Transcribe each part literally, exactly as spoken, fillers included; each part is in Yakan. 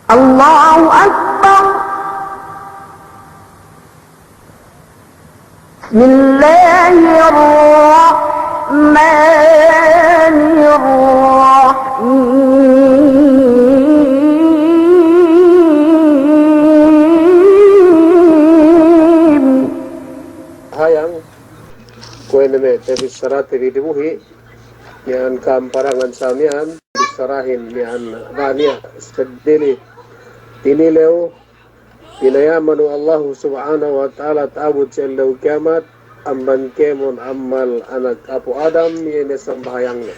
الله أكبر. بسم الله الرحمن الرحيم. Hayang, kuwe' ne me' te bissarate bi dibuhi', miya'an kamparangan sa miya'an, bissarahin miya'an ga' niya' seddili tinilew, pinayaman we' Allahu Subhanahu wa Ta'ala ta'abut si ellew kiyamat, amban kēmon ammal anak apu' Adam, iye ne sambahayangne.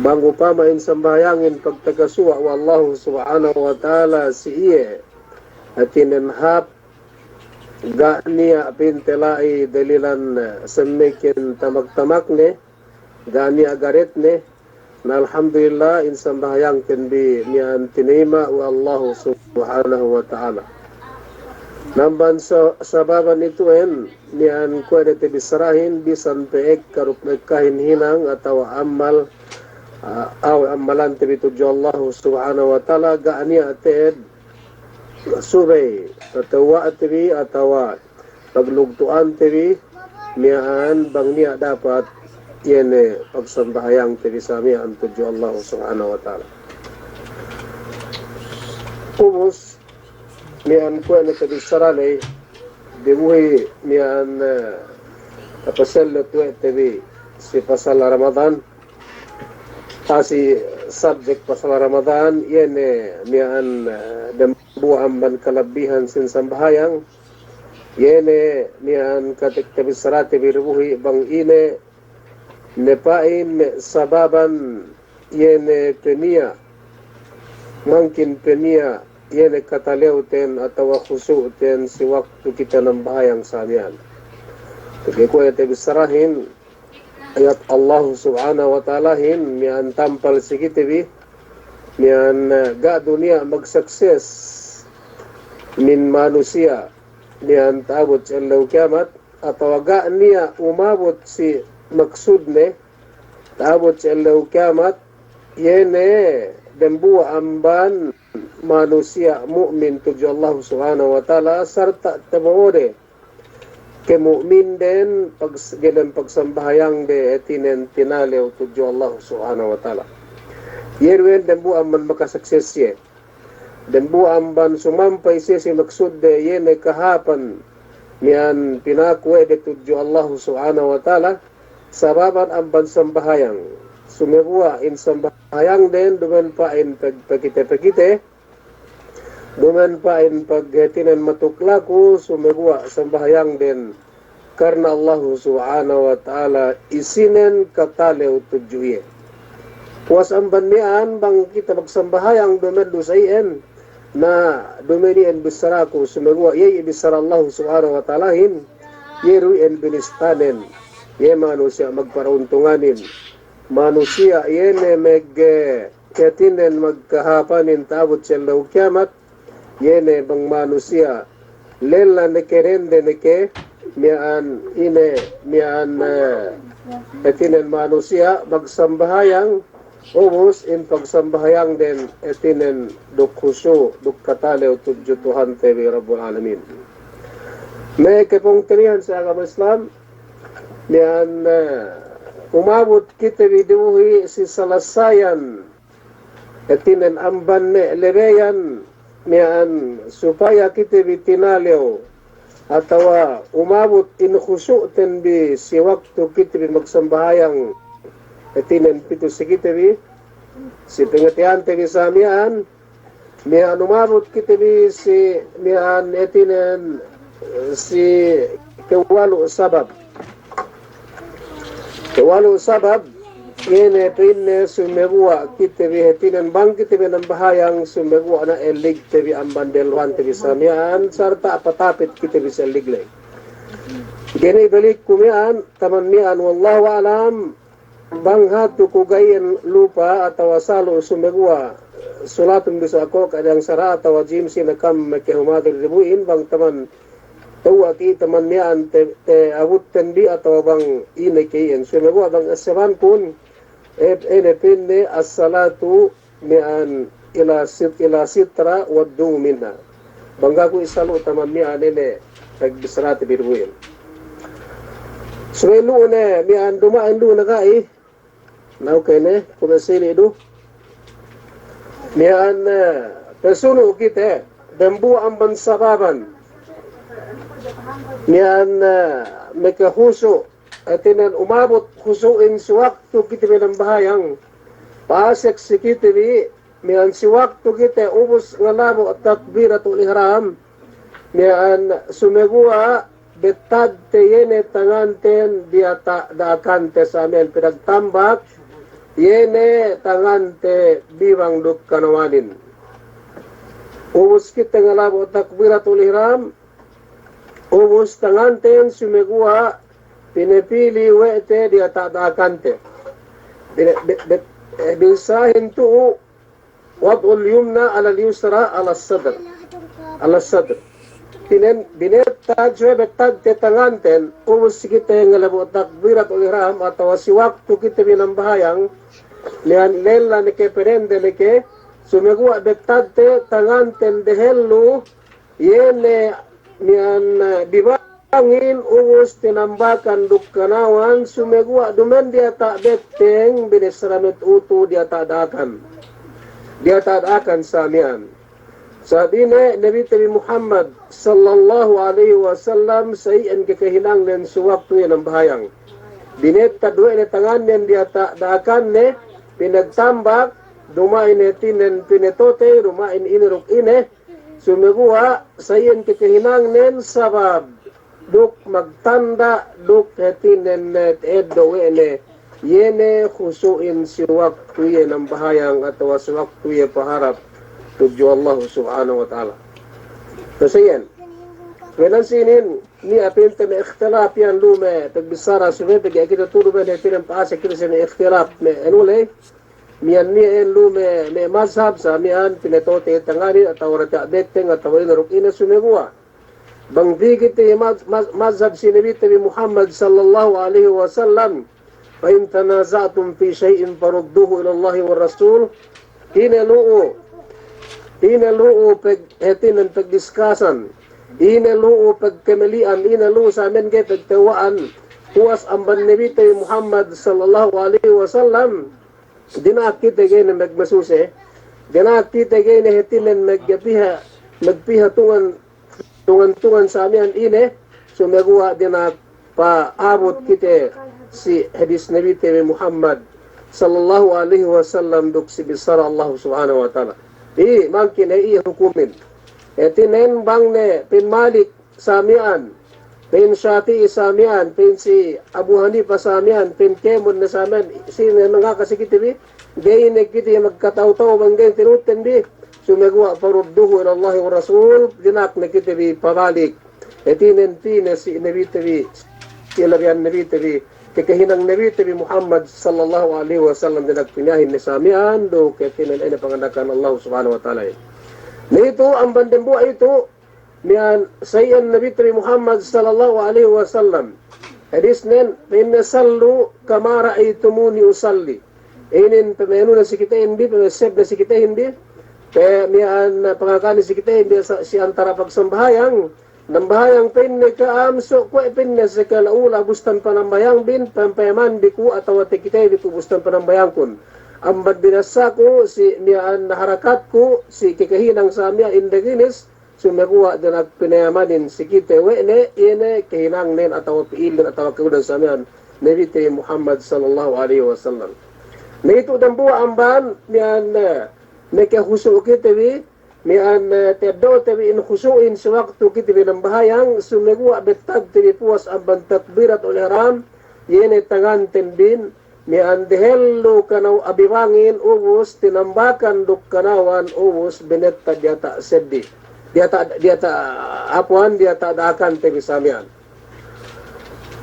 Bang upama in sambahayangin pagtakasuwa' we' Allahu Subhanahu wa Ta'ala si iye, hātinen hāp, ga' niya' pinte la'i dalilan, eh, semmekin tamak-tamakne, ga' niya' garetne, na alhamdulillah, in sambahayangten bi miya'an tinayima' we' Allahu Subhanahu wa Ta'ala. Na amban sa-, sababan itu'en, miya'an kuwe' ne te bissarahin, bisan pe ekka duk ekkahin hinang atawa ammal, ah, awe' ammalante bi tudju Allahu Subhanahu wa Ta'ala, ga' niya' te'ed subey, atawa te bi, atawa paglugtu'ante bi, miya'an bang niya' dapat, iye ne pagsambahayangte bi sa miya'an tudju Allahu Subhanahu wa Ta'ala. Ubus, miya'an kuwe' ne te bissara ley, dibuhi' miya'an, eh, tapasellot we' te bi si pasal Ramadan, ah, si subject pasal Ramadan, iye ne miya'an, eh, dambuwa' amban kalabbihan sin sambahayang, iye ne miya'an katek te bissarate bi dibuhi' bang ine ne pa'in me' sababan iye ne pe niya', mangkin pe niya' iye ne katalewten atawa khusu'ten si waktu kite nambahayang sa miya'an. Pegge' kuwe' te bissarahin, ayat Allahu Subhanahu wa Ta'alahin, miya'an tampal si kite bi, miya'an, eh, ga' du niya' magsukses min manusiya', miya'an ta'abut si ellew kiyamat, atawa ga' niya' umabut si maksudne, ta'abut si ellew kiyamat, iye ne dambuwa' amban manusiya' mu'min tudju Allahu Subhanahu wa Ta'ala, sarta' tabo'ode kemu'minden pag-, diyalem pagsambahayangde hātinen tinalew tudju Allahu Subhanahu wa Ta'ala. Iye du iyan dambuwa' amban makasukses iye. Dambuwa' amban sumampay siye si maksudde, iye ne kahāpan miya'an pinaku we' de tudju Allahu Subhanahu wa Ta'ala, sababan amban sambahayang. Sumeguwa' in sambahayangden duma'in pa'in pag-, pagkite-pagkite, duma'in pa'in pag hātinen matuklaku, sumeguwa' sambahayangden karna Allahu Subhanahu wa Ta'ala isinen katalew tudju iye. Puwas amban miya'an bang kite magsambahayang duma'in dusa iyan, na duma'in iyan bissaraku, sumeguwa' iye iye bissara Allahu Subhanahu wa Ta'alahin, iye du iyan binistanen, iye manusiya' magparauntunganin, manusiya' iye ne meg-, hātinen magkahāpanin ta'abut si ellew kiyamat, iye ne bang manusiya' lella ne ke dende ne ke, miya'an ine, miya'an, eh, hātinen manusiya' magsambahayang, ubus in pagsambahayangden hātinen duk khusu', duk katalew tudju Tuhante bi Rabbul Alamin. Me' kapungtina'ihan si agama Islam, miya'an, eh, umabut kite bi dibuhi' si salasayan, hātinen amban me' lebeyan, miya'an supaya kite bi tinalew, atawa umabut in khusu'ten bi si waktu kite bi magsambahayang, hātinen pitu si kite bi, si pangateyante bi sa miya'an, miya'an umabut kite bi si miya'an hātinen, si kawalu' sabab. Kawalu' sabab, iye ne pa'inne sumeguwa' kite bi hātinen bang kite bi nambahayang sumeguwa' na elligte bi amban dehelluhante bi sa miya'an, sarta' patapit kite bi si ellig ley. Ga'i ne balikku miya'an, taman miya'an, wallahu a'lam, bang hatu ku ga'i iyan lupa atawa salu' sumeguwa' sulatun du sa' ko' ka'edang sara' atawa jimsi na kam makahumadir dibuhi'in bang taman tewwa' ke taman miya'an te-, ta'abutten bi atawa bang ine ke iyan. Sumeguwa' bang assabankun, e-, ine pa'inne as-salatu miya'an ila sit-, ila sitra wadnu minha. Bang ga'i ku isalu' taman miya'an ine pagbissarate bi du'in. Subey lu'u ne miya'an duma'in lu'u ne ga'i. Na, okey ne, kuwe' sili' du. Miya'an, eh, pasunu' kite, dambuwa' amban sababan. Miya'an, eh, makahusu', hātinen umabut husu'in si waktu kite bi nambahayang. Pasek si kite bi, miya'an si waktu kite ubus ngalabo' takbiratul ihram. Miya'an sumeguwa' bettadte iye ne tanganten diyata' da'akante sa miya'an pinagtambak, iye ne tangante bibang duk kanawanin. Ubus kite ngalabo' takbiratul ihram, ubus tanganten sumeguwa' pinapili we' te diyata' da'akante. Bine-, be-, be-, eh, bisahin tu'u wad'ul yumna 'alal yusra 'alas sadr. 'Alas sadr. Hātinen, binettad, subey bettadte tanganten, ubus kite ngalabo' takbiratul ihram atawa si waktu kite bi nambahayang, miya'an lella ne ke, pedende ne ke, sumeguwa' bettadte tanganten dehellu, iye ne miya'an, eh, bibangin ubus tinambakan duk kanawan, sumeguwa' duma'in diyata' betteng, binissara met utu diyata' da'akan. Diyata' da'akan sa miya'an. Sabab ine, Nabite bi Muhammad sallallahu alaihi wasallam sa iyan kakahinangnen si waktu iye nambahayang. Binettad we' ne tangannen diyata' da'akanne, pinagtambak, duma'in hātinen pinatotey, duma'in ine duk ine, sumeguwa' sa iyan kakahinangnen sabab duk magtanda' duk hātinen ta'eddo' we' ne, iye ne husu'in si waktu iye nambahayang atawa si waktu iye paharap tudju Allah Subhanahu wa Ta'ala. Sa iyan. Kuwe' nan sinin, niya' pa'inte me' ikhtilaf iyan lu'u me' pagbissara subey pegge' kite tu'u duma'in hātinen pasek kite si me' ikhtilaf me' anu ley, miya'an niya' iyan lu'u me', me' mazhab sa miya'an pinatotey tanganin atawa diyata' betteng atawa ine duk ine sumeguwa'. Bang pī kite maz-, maz-, mazhab si Nabite bi Muhammad sallallahu alaihi wasallam, "Fa in tanaza'tum fi shay'in farudduhu ilallahi war rasul." Ine lu'u, ine lu'u pag-, hātinen pagdiskasan, ine lu'u pagkamali'an, ine lu'u sa miya'an ga'i pagtewwa'an, puwas amban Nabite bi Muhammad sallallahu alaihi wasallam, dina'ak kite ga'i ne magmasuse, dina'ak kite ga'i ne hātinen magpiha, magpiha tungan tungan-tungan sa miya'an ine, sumeguwa' dina'ak pa'abut kite si hadis Nabite bi Muhammad sallallahu alaihi wasallam duk si bissara Allah Subhanahu wa Ta'ala. Iye, mangkin iye hukumin. Hātinen bang ne pa'in Malik sa miya'an, pa'in Shafi'i sa miya'an, pa'in si Abu Hanifa sa miya'an, pa'in kēmon ne sa miya'an, sine nangaka si kite bi, ga'i ne kite magkata'u-ta'u bang ga'i tinutun bi, sumeguwa' farudduhu ilallahi war rasul, dina'ak ne kite bi pabalik. Hātinen pī ne si Nabite bi, si labihan Nabite bi, kakahinang Nabite bi Muhammad sallallahu alaihi wasallam dina'ak piniyahin ne sa miya'an, duk hātinen ine panganda'akan Allah Subhanahu wa Ta'ala. Na itu, amban dambuwa' itu, miya'an sa iyan Nabite bi Muhammad sallallahu alaihi wasallam. Hadisnen, pa'inne, "Sallu kama ra'aytumuni usalli." Inin pama'inu ne si kitehin bi, pama'esseb ne si kitehin bi, pe miya'an pangakani si kitehin bi sa, si antara' pagsambahayang, nambahayang pa'inne ka'am, so' kuwe' pa'inne si kala'ula' bustan panambahayang bin, payaman bi ku atawa takite bi ku bustan panambahayangkun. Amban binassaku si miya'an harakatku, si kakahinang sa miya'an indaginis, sumeguwa' dina'ak pinayamanin si kite we' ne, iye ne kahinangnen atawa pi'ilnen atawa ka'udan sa miya'an Nabite Muhammad sallallahu alaihi wasallam. Na itu dambuwa' amban miya'an, eh, makahusu' kite bi, miya'an, eh, ta'eddo'te bi in husu'in si waktu kite bi nambahayang, sumeguwa' bettadte bi puwas amban takbiratul ihram, iye ne tanganten bin, miya'an dehellu kanaw abibangin ubus tinambakan duk kanawan ubus binettad diyata' seddi. Diyata', diyata', apuwan, diyata' da'akante bi sa miya'an.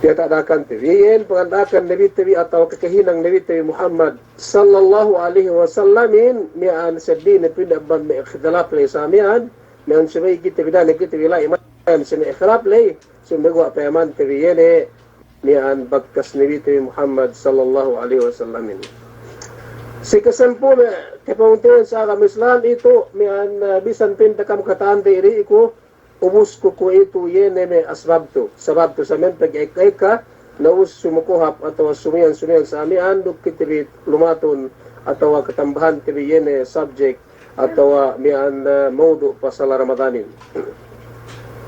Diyata' da'akante bi. Iyan panganda'akan Nabite bi atawa kakahinang Nabite bi Muhammad sallallahu alaihi wasallamin, miya'an seddi ne pa'in amban me' ikhtilaf ley sa miya'an, miya'an subey kite bi da'a ne kite bi la'i ma'an si me' ikhtilaf ley, sumeguwa' payamante bi iye ne miya'an bakas Nabite bi Muhammad sallallahu alaihi wasallamin. Si kasampū' me' kapungtina'ihan si agama Islam itu, miya'an, eh, bisan pinte kam kata'an te iri iku, ubus ku kuwe'itu iye ne me' asbab tu. Sabab tu sa miya'an pegge' ekka-ekka, na ubus sumukuhap atawa sumiyan-sumiyan sa miya'an duk kite bi lumatun atawa katambahante bi iye ne subject atawa miya'an, eh, mawdu' pasal Ramadanin.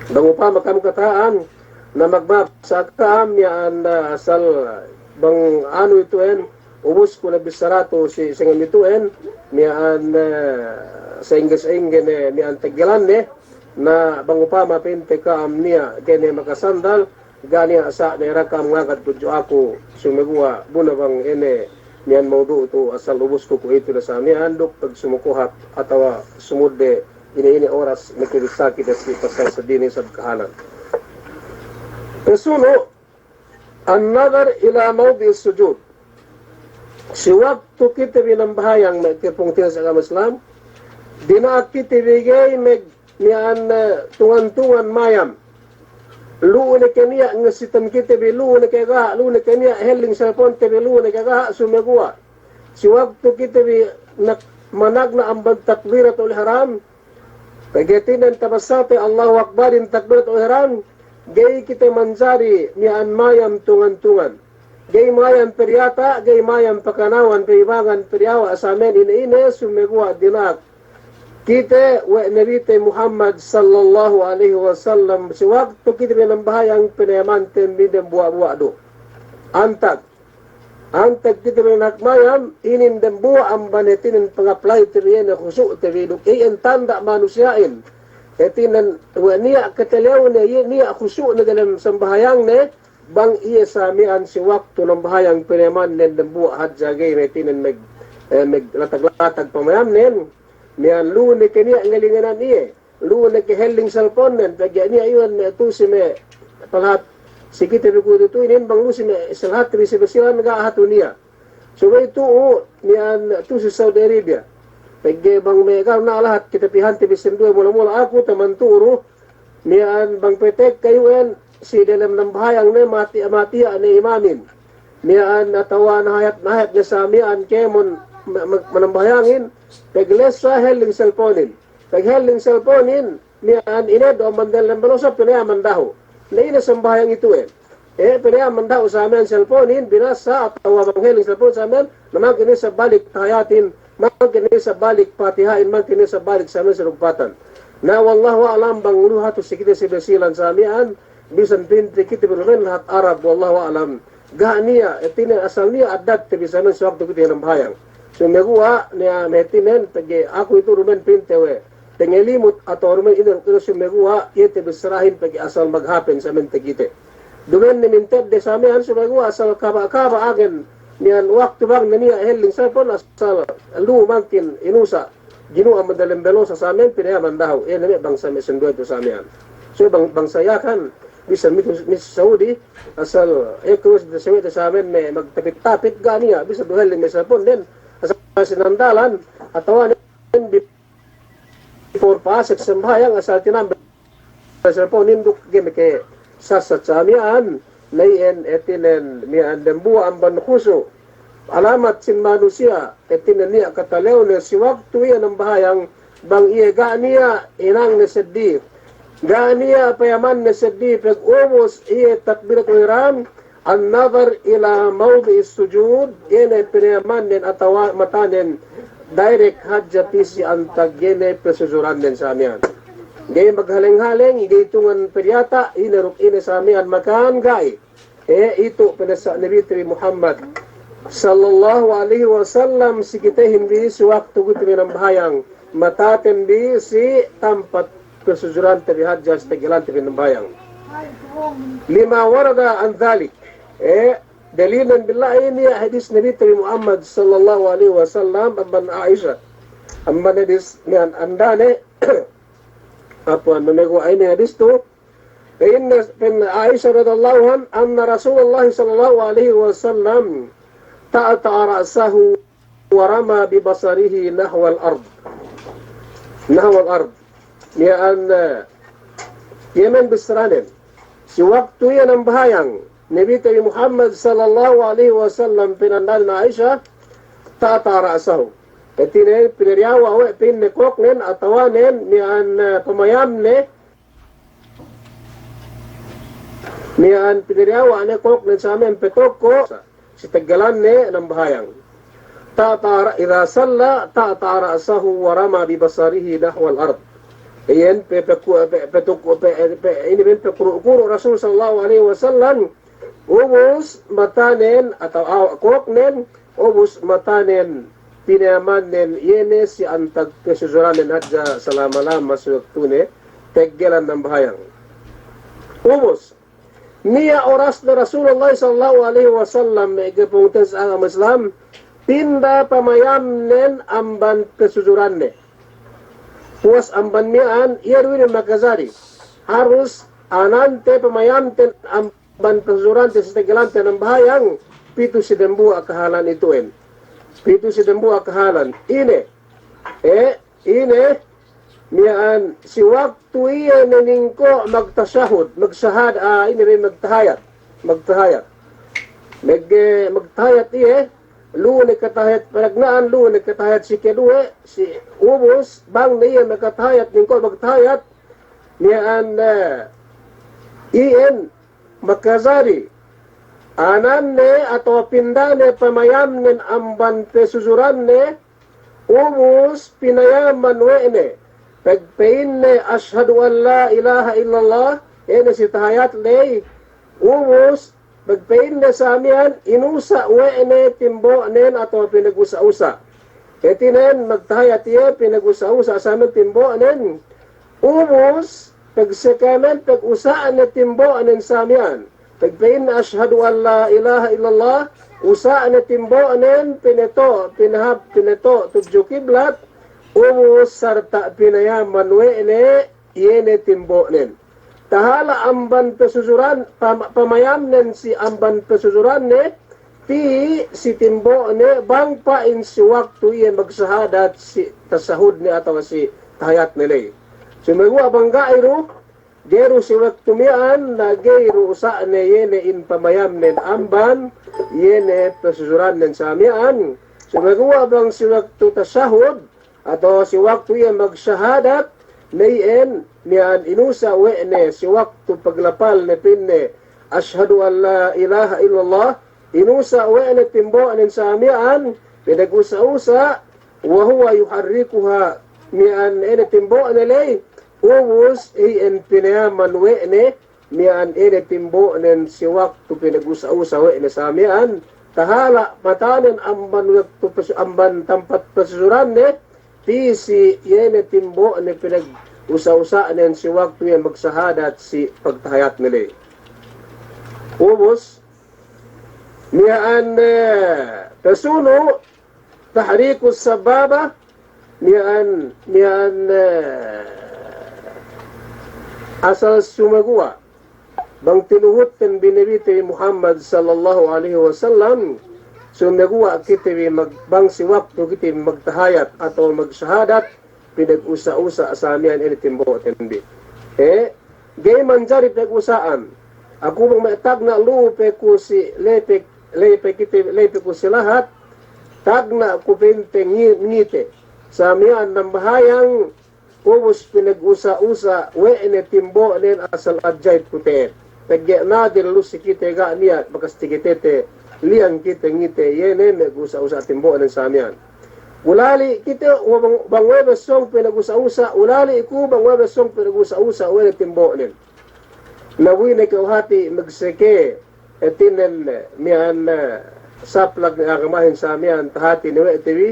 Bang upama kam kata'an, na magma'ap sa ka'am miya'an, eh, asal bang anu itu'en, ubus ku ne bissara tu si sangem itu'en, miya'an, eh, sa'ingge-sa'ingge ne, miya'an teggelanne, na bang upama pinte ka'am niya' ga'i ne makasandal, ga' niya' sa' ne rakam ngagad tudju aku, sumeguwa' bu ne bang ine miya'an mawdu' tu asal ubus ku kuwe'itu ne sa miya'an duk pagsumukuhap atawa sumudde ine-ine oras makabissā kite si pasal seddili isab kahalan. Pasunu', an-nadhar ila mawdi'is sujud. Si waktu kite bi nambahayang me' kapungtina'ihan si agama Islam, dina'ak kite bi ga'i mag-, miya'an, eh, tungan-tungan mayam. Lu'u ne ke niya' ngasitan kite bi, lu'u ne ke gaha', lu'u ne ke niya' helling cellphone te bi, lu'u ne ke gaha', sumeguwa' si waktu kite bi nak-, managna' amban takbiratul ihram, pegge' hātinen tabassate Allahu Akbarin takbiratul ihram, ga'i kite manjari miya'an mayam tungan-tungan. Ga'i mayam pe diyata', ga'i mayam pakanawan, paibangan, padiyawa' samen ine-ine, sumeguwa' dina'ak kite we' Nabite Muhammad sallallahu alaihi wasallam, si waktu kite bi nambahayang pinayamanten bi dembuwa'-buwa' du. Antag Antag kite bi nagmayam, inin dembuwa' amban hātinen pangaplayte bi iye ne khusu'te bi duk iyan tanda' manusiya'in. Hātinen we' niya' katalewne, iye niya' khusu'ne dalem sambahayangne, bang iye sa miya'an si waktu nambahayang pinayamannen dembuwa' hadja ga'i hātinen mag-, eh, maglatag-latag pamayamnen, miya'an lu'u ne ke niya' ngalinganan iye. Lu'u ne ke helling cellphone-nen, pegge' niya' iwan me' tu'u si me' palahat si kite bi kuwe'itu inin bang lu'u si me' si lahat bi si Basilan ga' hatu niya'. Subey tu'u miya'an tu'u si Saudi Arabia. Pegge' bang me' ga' na lahat kite pihante bi sinduwe mula-mula aku taman tu'u du miya'an bang petek kayu'en si delem nambahayang ne mati-, matiya' ne imamin. Miya'an atawa nahayat-nahayat ne sa miya'an kēmon ma-, ma-, manambahayangin, peglessa helling cellphone-in. Paghelling cellphone-in, miya'an ine du amban delem belosa pinayaman dahu'. Na ine sambahayang itu'en. Eh, pinayaman dahu' sa miya'an cellphone-in, binassa atawa bang helling cellphone sa miya'an, na mangkin ine sa balik tahayatin, mangkin ine sa balik Patiha'in, mangkin ine sa balik sa miya'an salugpatan. Na wallahu a'lam bang lu'u hatu si kite si Basilan sa miya'an, bisan pinte kite bi lumen lahat Arab, wallahu a'lam. Ga' niya', hātinen asal niya' addatte bi sa miya'an si waktu kite nambahayang. Sumeguwa' niya' me' hātinen, pegge' aku itu dumen pinte we' pangalimut atawa dumen ine, ine sumeguwa' iye te bissarahin pegge' asal maghapen sa miya'an te kite. Dumen ne mintedde sa miya'an sumeguwa' asal kaba'-kaba' agen miya'an waktu bang ne niya' helling cellphone asal lu'u mangkin inusa'. Ginuwa' amban delem belosa sa miya'an pinayaman dahu'. Iye ne me' bangsa me' sinduwe tu sa miya'an. So bang-, bangsa Yakan, bisan mitu, mitu Saudi, asal, eh, kurus de sewete sa miya'an me' magtapit-tapit ga' niya', bisan du helling me' cellphone-den, asal sinandalan, atawa nen bi-, before pa'asek sambahayang, asal tinambe cellphone-in duk ga'i meke sasat sa miya'an, na iyan hātinen miya'an dembuwa' amban khusu'. Alamat sin manusiya', hātinen niya' katalewne si waktu iye nambahayang, bang iye ga' niya' hinangne seddi, ga' niya' payamanne seddi, pag ubus iye takbiratul ihram, an-nadhar ila mawdi'is sujud, iye ne pinayamannen atawa matanen direct hadja pī si antag iye ne pasujurannen sa miya'an. Ga'i maghaleng-haleng, ga'i tungan pe diyata', ine duk ine sa miya'an makan, ga'i. Eh, itu pinassa' Nabite bi Muhammad sallallahu alaihi wasallam si kitehin bi si waktu kite bi nambahayang, mataten bi si tampat pasujurante bi hadja si teggelante bi nambahayang. Lima warada an dhalik. Eh, dalilnen bi la'i niya' hadis Nabite bi Muhammad sallallahu alaihi wasallam amban Aisha. Amban hadis miya'an andane, apuan, mameguwa' ine hadis tu, pa'in, pa'in Aisha radiyallahu anha, anna Rasulullah sallallahu alaihi wasallam ta'ta'a ra'sahu wa rama bi basarihi nahwal ard. Nahwal ard. Miya'an, eh, iye me' bissaranen. Si waktu iye nambahayang, Nabite bi Muhammad sallallahu alaihi wasallam, pa'in andane Aisha, ta'ta' ra'sahu. Hātinen pinariyawa' we' pa'inne kōknen atawanen miya'an, eh, pamayamne, miya'an pinariyawa' ne kōknen sa miya'an pe toko' si teggelanne nambahayang. Ta'ta' ra-, idha salla ta'ta' ra'sahu wa rama bi basarihi nahwal ard. Iyan pe, pe, pe, pe, pe, ini ben pekuru'-kuru' Rasul sallallahu alaihi wasallam, ubus matanen atawa awa' kōknen, ubus matanen pinayamannen iye ne si antag pesuzurannen hadja salama-lama si waktune teggelan nambahayang. Ubus, niya' orasne Rasulullah sallallahu alaihi wasallam, me' gepungtes agama Islam, pinda pamayamnen amban pesuzuranne. Puwas amban miya'an, iye du inin makajari. Harus anante pamayamten amban pesuzurante si teggelante nambahayang, pitu si dembuwa' kahalan itu'en. Pitu si dembuwa' kahalan. Ine, eh, ine, miya'an si waktu iye ne ningko' magtashahud, magsahad-, ah, ine be magtahayat, magtahayat. Mag-, eh, magtahayat iye, lu'u ne katahayat panagna'an, lu'u ne katahayat si keduwe, si ubus, bang ne iye magkatahayat, ningko' magtahayat, miya'an, eh, iyan, makajari, ananne atawa pindane pamayamnen amban pesuzuranne, ubus pinayaman we' ne, pag-, pa'inne, "Ashhadu an la ilaha illallah," iye ne si tahayat ley, ubus, pag-, pa'inne sa miya'an, inusa' we' ne timbo'nen atawa pinagusa'-usa'. Hātinen, magtahayat iye, pinagusa'-usa' sa miya'an timbo'nen, ubus, pag-, sekamen, pag-, usa'ne timbo'nen sa miya'an. Pag-, pa'inne, "Ashhadu an la ilaha illallah," usa'ne timbo'nen, pineto', pinahap, pineto' tudju kiblat, ubus sarta' pinayaman we' ne, iye ne timbo'nen. Tahala' amban pesuzuran, pam-, pamayamnen si amban pesuzuranne, pī si timbo'ne, bang pa'in si waktu iye magsahadat si tasahudne atawa si tahayatne ley. Sumeguwa' bang ga'i du, ga'i du si waktu miya'an, na ga'i du usa'ne iye ne in pamayamnen amban, iye ne pesuzurannen sa miya'an. Sumeguwa' bang si waktu tasahud, atawa si waktu iye magsahadat, na iyan, miya'an inusa' we' ne, si waktu paglapalne pa'inne, "Ashhadu an la ilaha illallah," inusa' we' ne timbo'nen sa miya'an, pinagusa'-usa', "wa huwa yuharrikuha," miya'an ine timbo'ne ley, ubus iyan pinayaman we' ne, miya'an ine timbo'nen si waktu pinagusa'-usa' we' ne sa miya'an, tahala' matanen amban waktu pes-, amban tampat pesuzuranne, pī si iye ne timbo'ne pinagusa'-usa'nen si waktu iye magsahadat si pagtahayatne ley. Ubus, miya'an, eh, pesunu', tahrikus sababa, miya'an, miya'an, eh, asal sumeguwa'. Bang tinuhut ten bi Nabite bi Muhammad sallallahu alaihi wasallam, sumeguwa' kite bi mag-, bang si waktu kite bi magtahayat atawa magsahadat, pinagusa'-usa' sa miya'an ine timbo'ten bi. Eh, ga'i manjari pagusa'an. Aku bang me' tagna' lu'u pe ku si lepe, lepe kite, lepe ku si lahat, tagna' ku pa'inte ngi-, ngite. Sa miya'an nambahayang, ubus pinagusa'-usa' we' ne timbo'nen asal ajaib ku te'ed. Pegge' nadil lu si kite ga' niya' bakas tikitete, liyang kite ngite, iye ne me' gusa'-usa' timbo'nen sa miya'an. Ulali' kite, wa bang, bang we' be sōng pinagusa'-usa', ulali' ku bang we' be sōng pinagusa'-usa' we' ne timbo'nen. Na bu ine kew hati' magseke, hātinen miya'an, eh, saplag ne agamahin sa miya'an tahati ne we' te bi,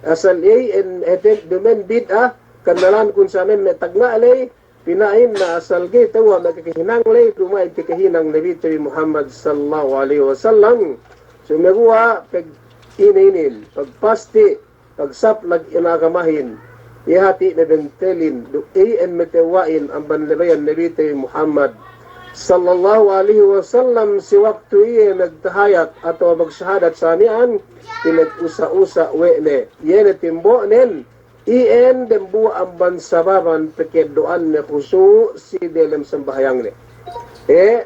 asal iyan hātinen duma'in bid'a, kannalankun sa miya'an me' tagna' ley, pina'in na asal ga'i tewwa' me' kakahinang ley, duma'in kakahinang Nabite bi Muhammad sallallahu alaihi wasallam. Sumeguwa' pag ine inin, pagpasti', pagsaplag in agamahin, iye hati' mabentelin, duk iyan matewwa'in amban labeyan Nabite bi Muhammad sallallahu alaihi wasallam si waktu iye magtahayat atawa magsahadat sa miya'an, pinagusa'-usa' we' ne, iye ne timbo'nen, iyan dembuwa' amban sababan paka'eddo'anne khusu' si delem sambahayangne. Eh,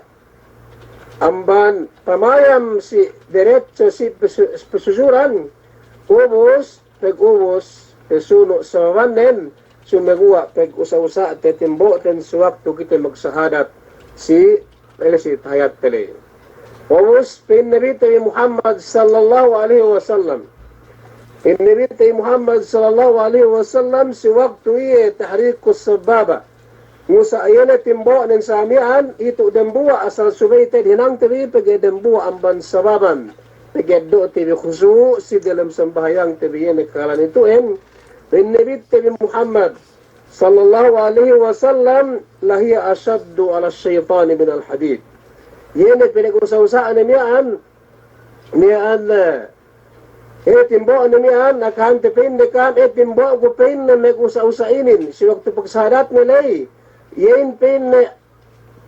amban pamayam si derecho si pesu-, pesujuran, ubus, pag ubus, pasunu' sababannen, sumeguwa' pag usa'-usa'te timbo'ten si waktu kite magsahadat, si, ele si tahiyatte ley. Ubus, pa'in Nabite bi Muhammad sallallahu alaihi wasallam. Pa'in Nabite bi Muhammad sallallahu alaihi wasallam, si waktu iye tahrikus sababa. Ngusa' iye ne timbo'nen sa miya'an, itu' dembuwa' asal subey te'ed hinangte bi pegge' dembuwa' amban sababan. Pegge' eddo'te bi khusu' si dalem sambahayangte bi iye ne kahalan itu'en. Pa'in Nabite bi Muhammad sallallahu alaihi wasallam, "Lahiya ashaddu ala shaytani minal hadid." Iye ne pegge' usa'-usa'ne miya'an, miya'an, eh, eh, timbo'ne miya'an, akahante pa'inne ka'am, eh, timbo'ku pa'inne magusa'-usa' inin, si waktu pagsahadatne ley, iyehin pa'inne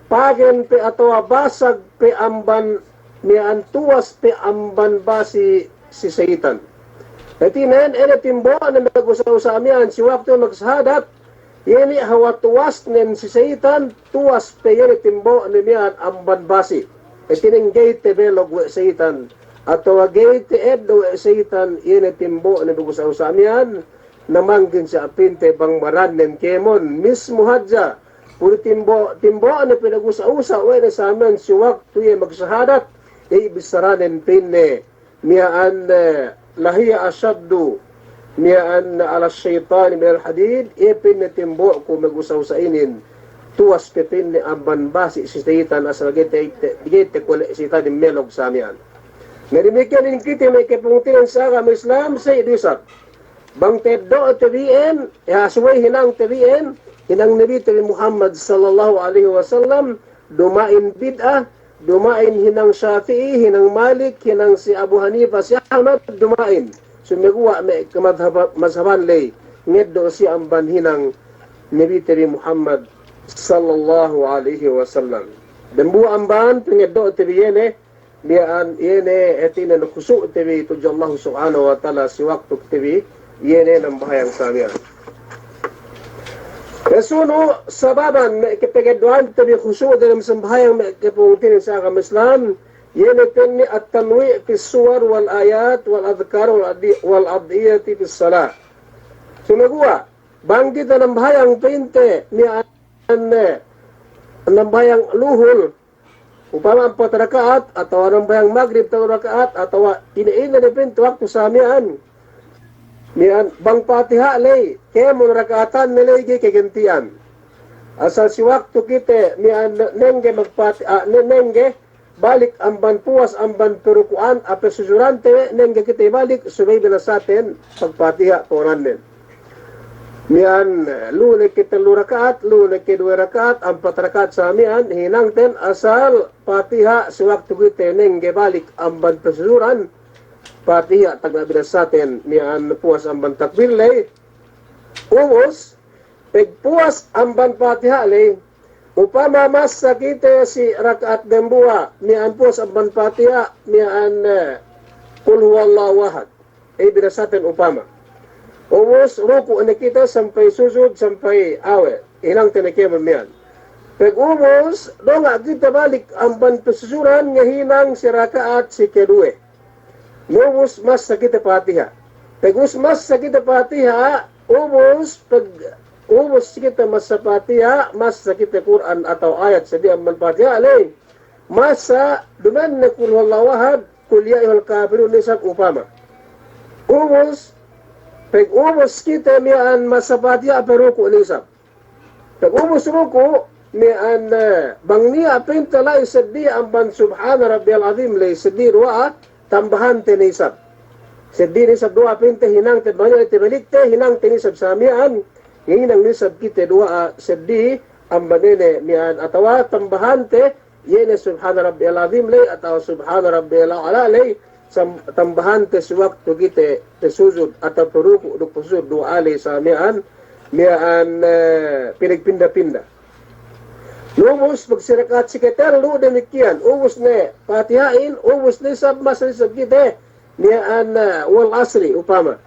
pagen pe atawa basag pe amban miya'an tuwas pe amban basi si seyitan. Hātinen, ine timbo'ne magusa'-usa' miya'an si waktu magsahadat, iye ne hawal tuwasnen si seyitan, tuwas pe iye ne timbo'ne miya'an amban basi. Hātinen ga'i tabelog we' seyitan, atawa ga'i ta'eddo' we' seyitan, iye ne timbo'ne magusa'-usa' miya'an, na mangkin sa' pa'inte bang barannen kēmon, mismu hadja, puri timbo', timbo'ne pinagusa'-usa' we' ne sa miya'an si waktu iye magsahadat, iye bissaranen pa'inne, miya'an, eh, lahiya ashaddu, miya'an ala shaytani minal hadid, iye pa'inne timbo'ku magusa'-usa' inin, tuwas pe pa'inne amban basi si seyitan asal ga'i te, te, ga'i takole' seyitan melog sa miya'an. Na damikkiyan in kite me' kapungtina'ihan si agama Islam, sa'i du isab. Bang ta'eddo'te bi iyan, iye subey hinangte bi iyan, hinang Nabite bi Muhammad sallallahu alaihi wasallam, duma'in bid'a, duma'in hinang Shafi'i, hinang Malik, hinang si Abu Hanifa, si Ahmad, duma'in. Sumeguwa' me' kamadhhab-, madhhaban ley, ngeddo' siye amban hinang Nabite bi Muhammad sallallahu alaihi wasallam. Dembuwa' amban pangeddo'te bi iye ne, miya'an iye ne hātinen khusu'te bi tudju Allah Subhanahu wa Ta'ala si waktu kite bi, iye ne nambahayang sa miya'an. Pasunu' sababan me' kapangeddo'ante bi khusu' dalem sambahayang me' kapungtina'ihan si agama Islam, iye ne pa'inne at-tanwi' fis suwar wal ayat wal adhkar wal adi-, wal ad'iyati fis salah. Sumeguwa', bang kite nambahayang pa'inte, miya'an, eh, nambahayang luhul, upama ampat raka'at, atawa nambahayang magrib tellu raka'at, atawa ine-ine ne pa'inte waktu sa miya'an. Miya'an bang Patiha' ley, kēmon raka'atanne ley ga'i kaganti'an. Asal si waktu kite miya'an nengge magpati-, ah, ne-, nengge balik amban puwas amban paruku'an, ah, pasujudante we', nengge kite balik, subey binasaten pagpatiha' po'onannen. Miya'an, lu'u ne ke tellu raka'at, lu'u ne ke duwe raka'at, ampat raka'at sa miya'an, hinangten asal Patiha' si waktu kite nengge balik amban pasujuran, Patiha' tagna' binasaten, miya'an puwas amban takbir ley. Ubus, pagpuwas amban Patiha' ley, upama masa kite si raka'at dembuwa', miya'an puwas amban Patiha', miya'an, eh, Qul huwallahu ahad. Iye binasaten upama. Ubus ruku' ne kite sampay sujud, sampay awe'. Hinangte ne kēmon miya'an. Pagubus, donga' kite balik amban pasujuran ngahinang si raka'at si keduwe. Ubus masa kite Patiha'. Pagubus masa kite Patiha', ubus pag-, ubus kite masa Patiha', masa kite Kur'an atawa ayat seddili amban Patiha' ley. Masa duma'in ne Qul huwallahu ahad, Qul ya ayyuhal kafirun ne isab upama. Ubus, pagubus kite miya'an masa Patiha', paruku' ne isab. Pagubus ruku', miya'an, eh, bang niya' pa'inte la'i seddili amban Subhana Rabbiyal Azim ley seddili duwa'a, tambahante ne isab. Seddili ne isab duwa'a pa'inte hinangte, bang niya' tabalikte, hinangte ne isab sa miya'an, ngahinang ne isab kite duwa'a seddili amban ine miya'an atawa tambahante, iye ne Subhana Rabbiyal Azim ley atawa Subhana Rabbiyal A'la ley, sam-, tambahante si waktu kite pasujud atawa paruku' duk pasujud duwa'a ley sa miya'an, miya'an, eh, pinagpinda-pinda. Ubus pag si raka'at si katellu damikkiyan, ubus ne Patiha'in, ubus ne isab masa ne isab kite, miya'an, eh, wal asri upama.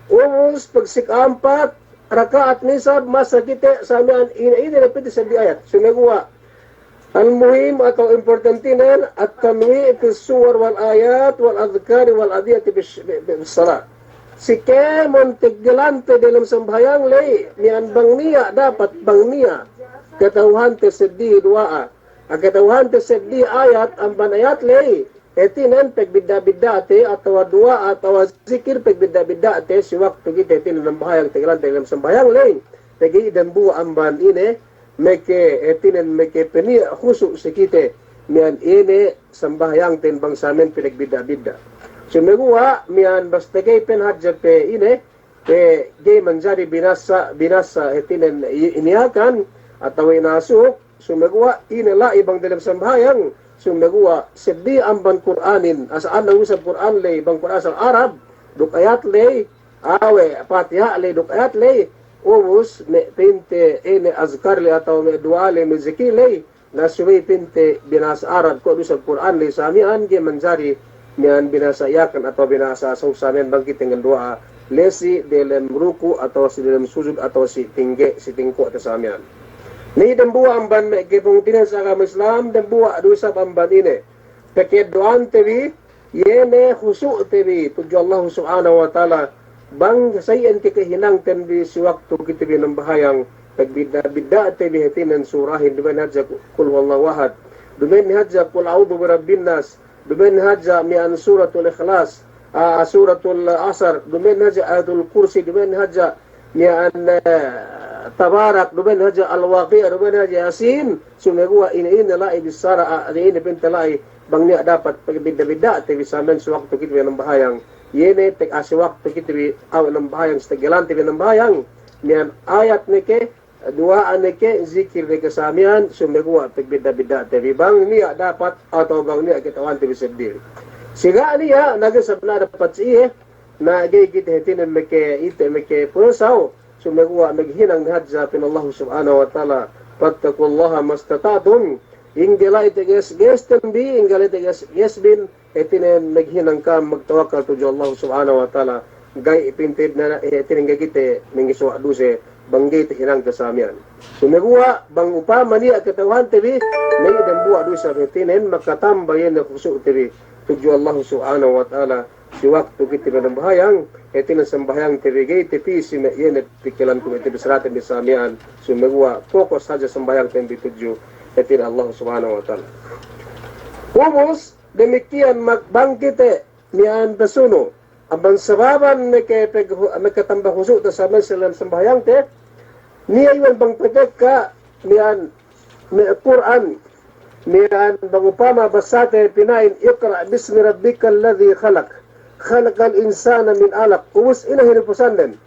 Ubus pag si ka'ampat raka'at ne isab masa kite sa miya'an ine-ine ne pa'inte seddili ayat. Sumeguwa', al-muhim atawa importantinen, at-tanwi' fis suwar wal ayat wal adhkari wal ad'iyati bis, bi, bi, bis salah. si kēmon teggelante delem sambahayang ley, miya'an bang niya' dapat, bang niya' kata'uhante seddili duwa'a, a, kata'uhante seddili ayat, amban ayat ley, hātinen pegbidda'-bidda'te, atawa duwa'a, atawa zikir pegbidda'-bidda'te, si waktu kite hātinen nambahayang teggelante delem sambahayang ley. Pegge' dambuwa' amban ine, meke, hātinen meke peniya' khusu' si kite, miya'an ine sambahayangten bang samen pinagbidda'-bidda'. Sumeguwa' miya'an basta ga'i pen hadja pe ine, pe ga'i manjari binasa, binasa hātinen i-, iniyakan atawa inasuk, sumeguwa' ine la'i bang delem sambahayang, sumeguwa' seddili amban Kur'anin, asal anang isab Kur'an ley, bang Kur'an asal Arab, duk ayat ley, awe', Patiha' ley duk ayat ley, ubus me' pinte ine azkar ley atawa me' duwa'a ley, me' zikir ley, na subey pinte binasa Arab, kuwe' du isab Kur'an ley samiyan, ga'i manjari miya'an binasa Yakan atawa binasa Asuk samiyan bang kite nganduwa'a ley si delem ruku' atawa si delem sujud atawa si tingge', si tingku'te samiyan. Ni dambuwa' amban me' kepungtina'ihan si agama Islam, dambuwa' du isab amban ine, pekeddo'ante bi, iye ne khusu'te bi tudju Allahu Subhanahu wa Ta'ala, bang sa iyan kekehinangten bi si waktu kite bi nambahayang, pegbidda'-bidda'te bi hātinen surahin, duma'in hadja Qul Huwallahu Ahad, duma'in hadja Qul A'udhu Birabbin Nas, duma'in hadja miya'an Suratul Ikhlas, a, Suratul Asr, duma'in hadja Ayatul Kursi, duma'in hadja miya'an, eh, Tabarak, duma'in hadja Al-Waqi'a, duma'in hadja Yasin, sumeguwa' ine-ine la'i bissara, a, ine-ine pinte la'i, bang niya' dapat pegbidda'-bidda'te bi samiyan si waktu kite bi nambahayang. Iye ne tek-, a, si waktu kite bi awe' nambahayang, si teggelante bi nambahayang. Miya'an ayat ne ke, duwa'a ne ke, zikir ne ke samiyan, sumeguwa' pegbidda'-bidda'te bi. Bang niya' dapat atawa bang niya' kata'uhante bi seddili. Si ga' niya', na ga'i isab dapat si iye, na ga'i kite hātinen meke ite meke pusaw, sumeguwa' maghinang ne hadja pa'in Allahu Subhanahu wa Ta'ala, "Fattaqullaha mastata'tum." Ingge la'i teges-gesten bi, ingge la'i teges-ges bin, hātinen maghinang kam magtawakkal tudju Allahu Subhanahu wa Ta'ala, ga'i pinte na, hātinen ga'i kite mangisuwa' duse, bang ga'i tahinangte samiyan. Sumeguwa' bang upama niya' kata'uhante bi, na iye dambuwa' du isab hātinen makatamba iye ne khusu'te bi tudju Allahu Subhanahu wa Ta'ala, si waktu kite bi nambahayang, hātinen sambahayangte bi ga'i tapī si me' iye ne pikilanku, me' tapī sara'te bi samiyan, sumeguwa' fokus hadja sambahayangte bi tudju hātinen Allahu Subhanahu wa Ta'ala. Ubus, damikiyan mag-, bang kite miya'an pasunu', amban sababan meke peg-, meke tamba khusu'te samiyan si lem sambahayangte, niya' iwan bang pagekka miya'an me' Kur'an, miya'an bang upama basate pina'in, "Iqra' bismi rabbikal ladhi khalaq, khalaqal insana min alaq." Ubus ine hinupusanden?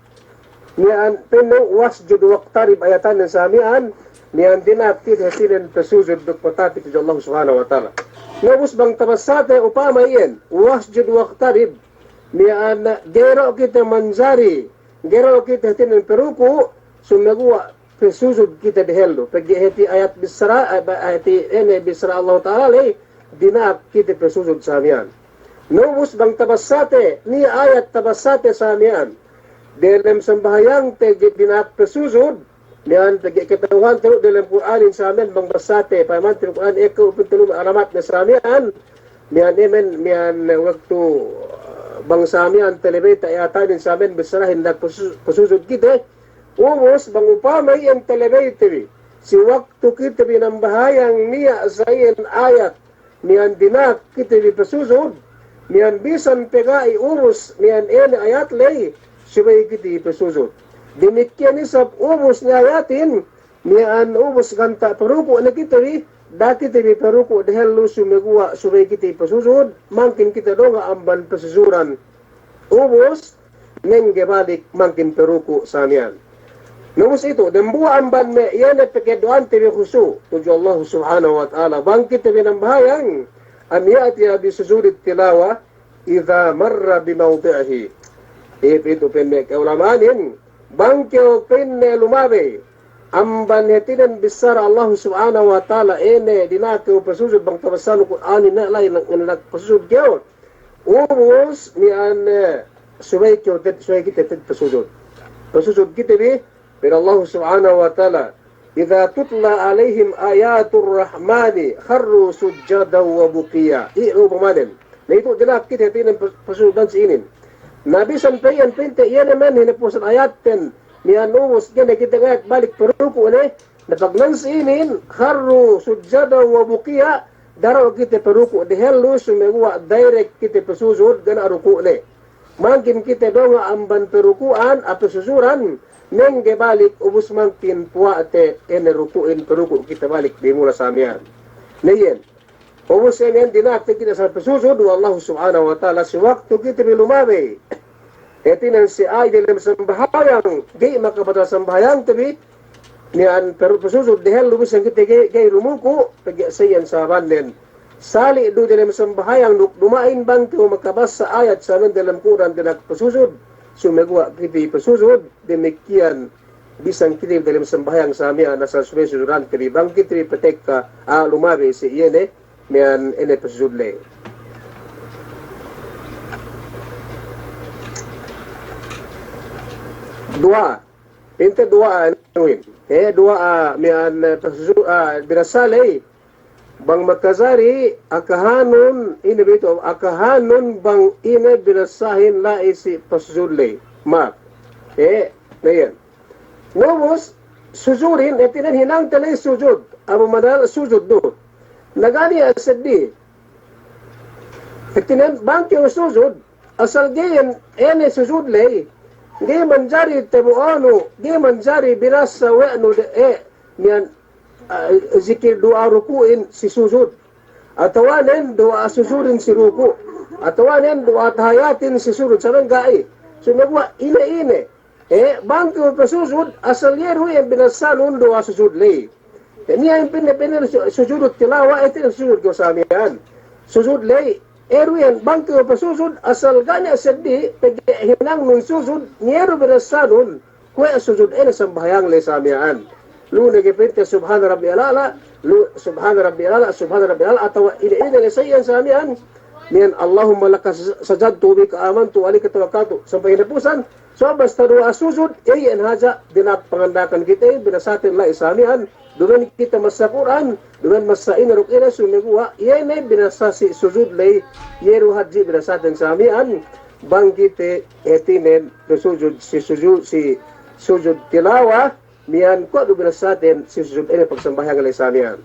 Miya'an pa'inne, "Wasjud waqtarib," ayatannen samiyan, miya'an dina'ak kite hātinen pasujud duk patapit tudju Allahu Subhanahu wa Ta'ala. Na ubus bang tabasate upama iyan, "Wasjud waqtarib," miya'an ga'i du kite manjari, ga'i du kite hātinen paruku', sumeguwa' pasujud kite dehellu. Pegge' hāti ayat bissara, eh, ba-, hāti ine bissara Allahu Ta'ala ley, dina'ak kite pasujud samiyan. Na ubus bang tabasate, niya' ayat tabasate samiyan delem sambahayangte ga'i dina'ak pasujud, miya'an pegge' kata'uhante du delem Kur'anin samiyan bang basate, payamante Kur'an ekka upin tellu alamatne samiyan, miya'an emen, miya'an waktu, eh, bang samiyan talebeyte ayatanin samiyan bissarahin dina'ak pasu-, pasujud kite, ubus bang upama iyan talebeyte bi, si waktu kite bi nambahayang niya' sa iyan ayat, miya'an dina'ak kite bi pasujud, miya'an bisan pe ga'i ubus miya'an ine ayat ley, subey kite bi pasujud. Damikiyan isab ubus ne ayatin, miya'an ubus ganta' paruku' ne kite bi, da'a kite bi paruku' dehellu sumeguwa' subey kite bi pasujud, mangkin kite donga' amban pasujuran. Ubus, nengge balik mangkin paruku' samiyan. Na ubus itu, dambuwa' amban me' iye ne pekeddo'ante bi khusu' tudju Allahu Subhanahu wa Ta'ala, bang kite bi nambahayang, an ya'tiya bi sujudit tilawa idha marra bi mawdi'ihi. Iye pe itu pa'in me' ka'ulama'anin, bang kew pa'inne lumabey amban hātinen bissara Allahu Subhanahu wa Ta'ala, ine dina'ak kew pasujud bang tabasanu Kur'anin, ne la'i ne dina'ak pasujud kew. Ubus miya'an, eh, subey kew te'ed, subey kite te'ed pasujud. Pasujud kite bi, pa'in Allahu Subhanahu wa Ta'ala, "Idha tutla 'alayhim ayatur rahmani kharru sujjadan wa bukiya." Iye upamanen. Na itu dina'ak kite hātinen pas-, pasujudan si inin. Na bisan pe iyan pa'inte iye ne men hinapusan ayatten, miya'an ubus ga'i ne kite ngayat balik paruku' ne, na pag nan si inin, kharru sujjadan wa bukiya, daraw kite paruku' dehellu, sumeguwa' direct kite pasujud, ga' ne ruku' ne. Mangkin kite donga' amban paruku'an, ape susuran, mengge balik, ubus mangkin puwa'te, ine ruku'in paruku' kite balik, dimula sa miya'an. Na iyan. Ubus iyan dina'ak te kite asal pasujud we' Allahu Subhanahu wa Ta'ala si waktu kite bi lumabey. Hātinen si a'ay delem sambahayang, ga'i makabatal sambahayangte bi, miya'an peru-, pasujud dehellu bisan kite ga'i, ga'i rumuku', pegge' sa iyan sabannen. Sali' du delem sambahayang duk duma'in bang kew makabassa ayat samen delem Kur'an dina'ak pasujud, sumeguwa' kite pasujud, damikiyan bisan kite delem sambahayang sa miya'an asal subey sujudante bi bang kite bi patekka, a, lumabey si iye ne, miya'an ine pasujud ley. Duwa'a. Inte duwa'a anuhin. He, duwa'a miya'an, e, pasujud, a, binassa ley. Bang makajari, akahanun, ine bi tu, akahanun bang ine binassahin la'i si pasujud ley. Ma'ap. He, na iyan. Na ubus, sujudin, hātinen hinangte ley sujud. Abu madal sujud du. Na ga' niya' seddi. Hātinen bang kew sujud, asal ga'i ine sujud ley, ga'i manjari tabo'onu, ga'i manjari binassa we' nu de, e, miya'an, a, zikir duwa'a ruku'in si sujud. Atawanen duwa'a sujudin si ruku'. Atawanen duwa'a tahayatin si sujud. Saben ga'i. Sumeguwa' ine-ine. E, bang kew pasujud, asal iye du iyan binassanun duwa'a sujud ley. E, niya' iyan pa'inne, pa'inne su-, sujudut tilawa, e, hātinen sujud kew sa miya'an. Sujud ley, e, du iyan, bang kew pasujud, asal ga' niya' seddi, pegge' hinangnun sujud, niya' du binassanun, kuwe' sujud ine sambahayang ley sa miya'an. Lu ne ga'i pa'inte subhana rabbiyal a'la, lu subhana rabbiyal a'la, subhana rabbiyal a'la, atawa ine-ine ley sa iyan sa miya'an. Miya'an Allahumma laka sajadtu wa bika amantu wa alayka tawakkaltu. Sampay hinapusan, so basta duwa'a sujud, iye iyan hadja, dina'ak panganda'akan kite, binassaten la'i sa miya'an, duma'in kite massa Kur'an, duma'in massa ine duk ine sumeguwa', iye ne binassa si sujud ley, iye du hadja binassaten sa miya'an, bang kite hātinen pasujud si sujud, si sujud tilawa, miya'an kuwe' du binassaten si sujud ine pagsambahayang ley sa miya'an.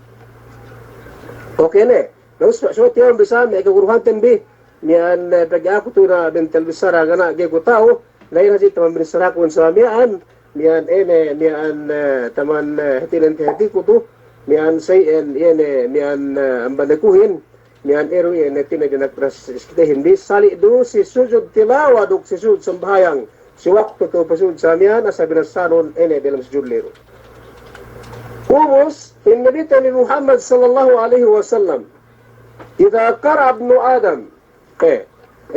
Oke ne, na ubus, so tiya' bissā me' kaguruhanten bi, miya'an, e, pegge' aku tu na bentel bissara ga' ne ga'i ku ta'u, na iyan hadja taman bissaraku sa miya'an, miya'an ine, miya'an, e, taman, e, hātinen te hātiku tu, miya'an sa iyan, iye ne, miya'an, e, amban akuhin, miya'an iye du iye ne hātinen dina'ak ras-, si kitehin bi, sali' du si sujud tilawa duk si sujud sambahayang, si waktu kew pasujud sa miya'an asal binassanun ine delem sujud ley du. Ubus, pa'in Nabite bi Muhammad sallallahu alayhi wasallam, idha qara'a ibnu Adam, E,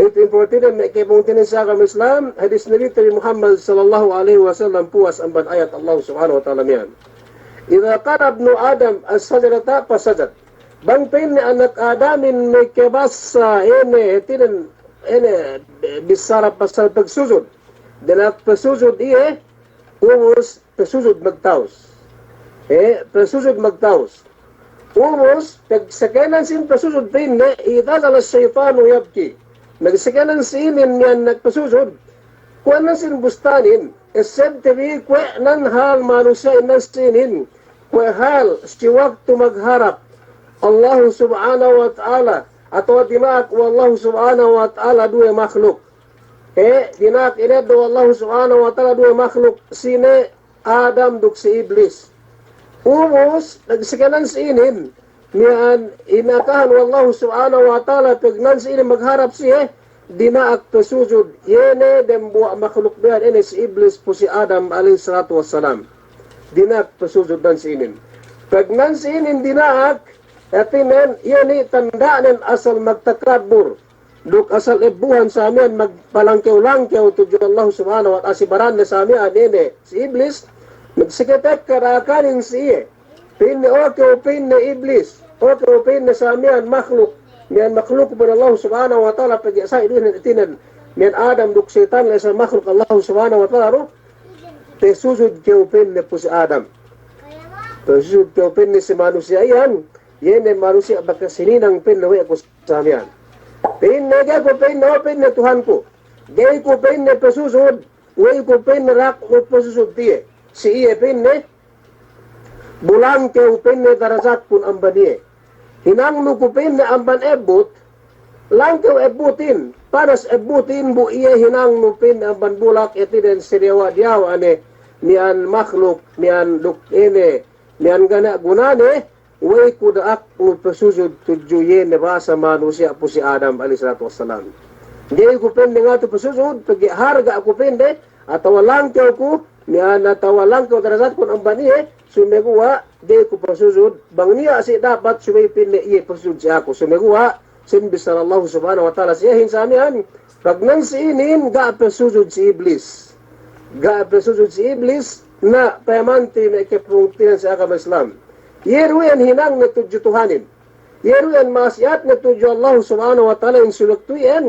itu importante me' kepungtina'i si agama Islam, hadis Nabite bi Muhammad sallallahu alayhi wasallam puwas amban ayat Allah Subhanahu wa Ta'ala miya'an. Idha qara'a ibnu Adam as-sajdata fasajad. Bang pa'inne anak Adamin makabassa ine, hātinen, ine, bissara pasal pagsujud. Dina'ak pasujud iye, ubus pasujud magtawus. E, pasujud magtawus. Ubus, pag sakenan sin pasujud pa'inne, i'tazala ash-shaytanu yabki. Pag sakenan si inin miya'an nagpasujud, kuwe' nan sin bustanin, essebte bi kuwe' nan hal manusiya'in nan si inin, kuwe' hal si waktu magharap Allahu Subhanahu wa Ta'ala, atawa dina'ak we' Allahu Subhanahu wa Ta'ala duwe makhluk. E, dina'ak ineddo' we' Allahu Subhanahu wa Ta'ala duwe makhluk, sine Adam duk si Iblis. Ubus, pag sakenan si inin, miya'an inakahan we' Allahu Subhanahu wa Ta'ala, pag nan si inin magharap siye, dina'ak pasujud, iye ne dembuwa' makhluk miya'an ine si Iblis pu si Adam alayhis salatu wassalam. Dina'ak pasujud nan si inin. Pag nan si inin dina'ak, hātinen, iye ne tanda'nen asal magtakabbur. Duk asal ebbuhan sa miya'an magpalangkew-langkew tudju Allah Subhanahu wa Ta'ala si baranne sa miya'an ine si Iblis, magseke tekka da'akanin si iye. Pa'inne, o kew pa'inne Iblis, o kew pa'inne sa miya'an makhluk, miya'an makhluk pu Allah Subhanahu wa Ta'ala pegge' sa iduhin hātinen, miya'an Adam duk seyitan la'i sa makhluk Allah Subhanahu wa Ta'ala du, pasujud kew pa'inne pu si Adam. Pasujud kew pa'inne si manusiya' iyan, iye ne manusiya' bakas hininang pa'inne we' ku sa miya'an. Pa'inne, ga'i ku pa'inne, o pa'inne Tuhanku. Ga'i ku pa'inne pasujud, we'ey ku pa'inne da'aknu pasujud tiye. Si iye pa'inne, bu langkew pa'inne darajatkun amban iye. Hinangnu ku pa'inne amban ebbut, langkew ebbutin, panas ebbutin bu iye hinangnu pa'inne amban bulak, hātinen si diyawa'-diyawa' ne, miya'an makhluk, miya'an duk ine, miya'an ga' niya' gunane, we'ey ku da'aknu pasujud tudju iye ne bahasa manusiya' pu si Adam alayhis salatu wassalam. Ga'i ku pa'inne ngatu pasujud, pegge' harga' ku pa'inne, atawa langkew ku, miya'an atawa langkew darajatkun amban iye, sumeguwa' ga'i ku pasujud, bang niya' si dapat subey pa'inne iye pasujud si aku, sumeguwa' sin bissara Allahu Subhanahu wa Ta'ala si iyehin sa miya'an, pagnan si inin ga' pasujud si Iblis. Ga' pasujud si Iblis, na payamante me' kapungtina'ihan si agama Islam. Iye du iyan hinangne tudju Tuhanin. Iye du iyan ma'asiyatne tudju Allahu Subhanahu wa Ta'ala in si waktu iyan.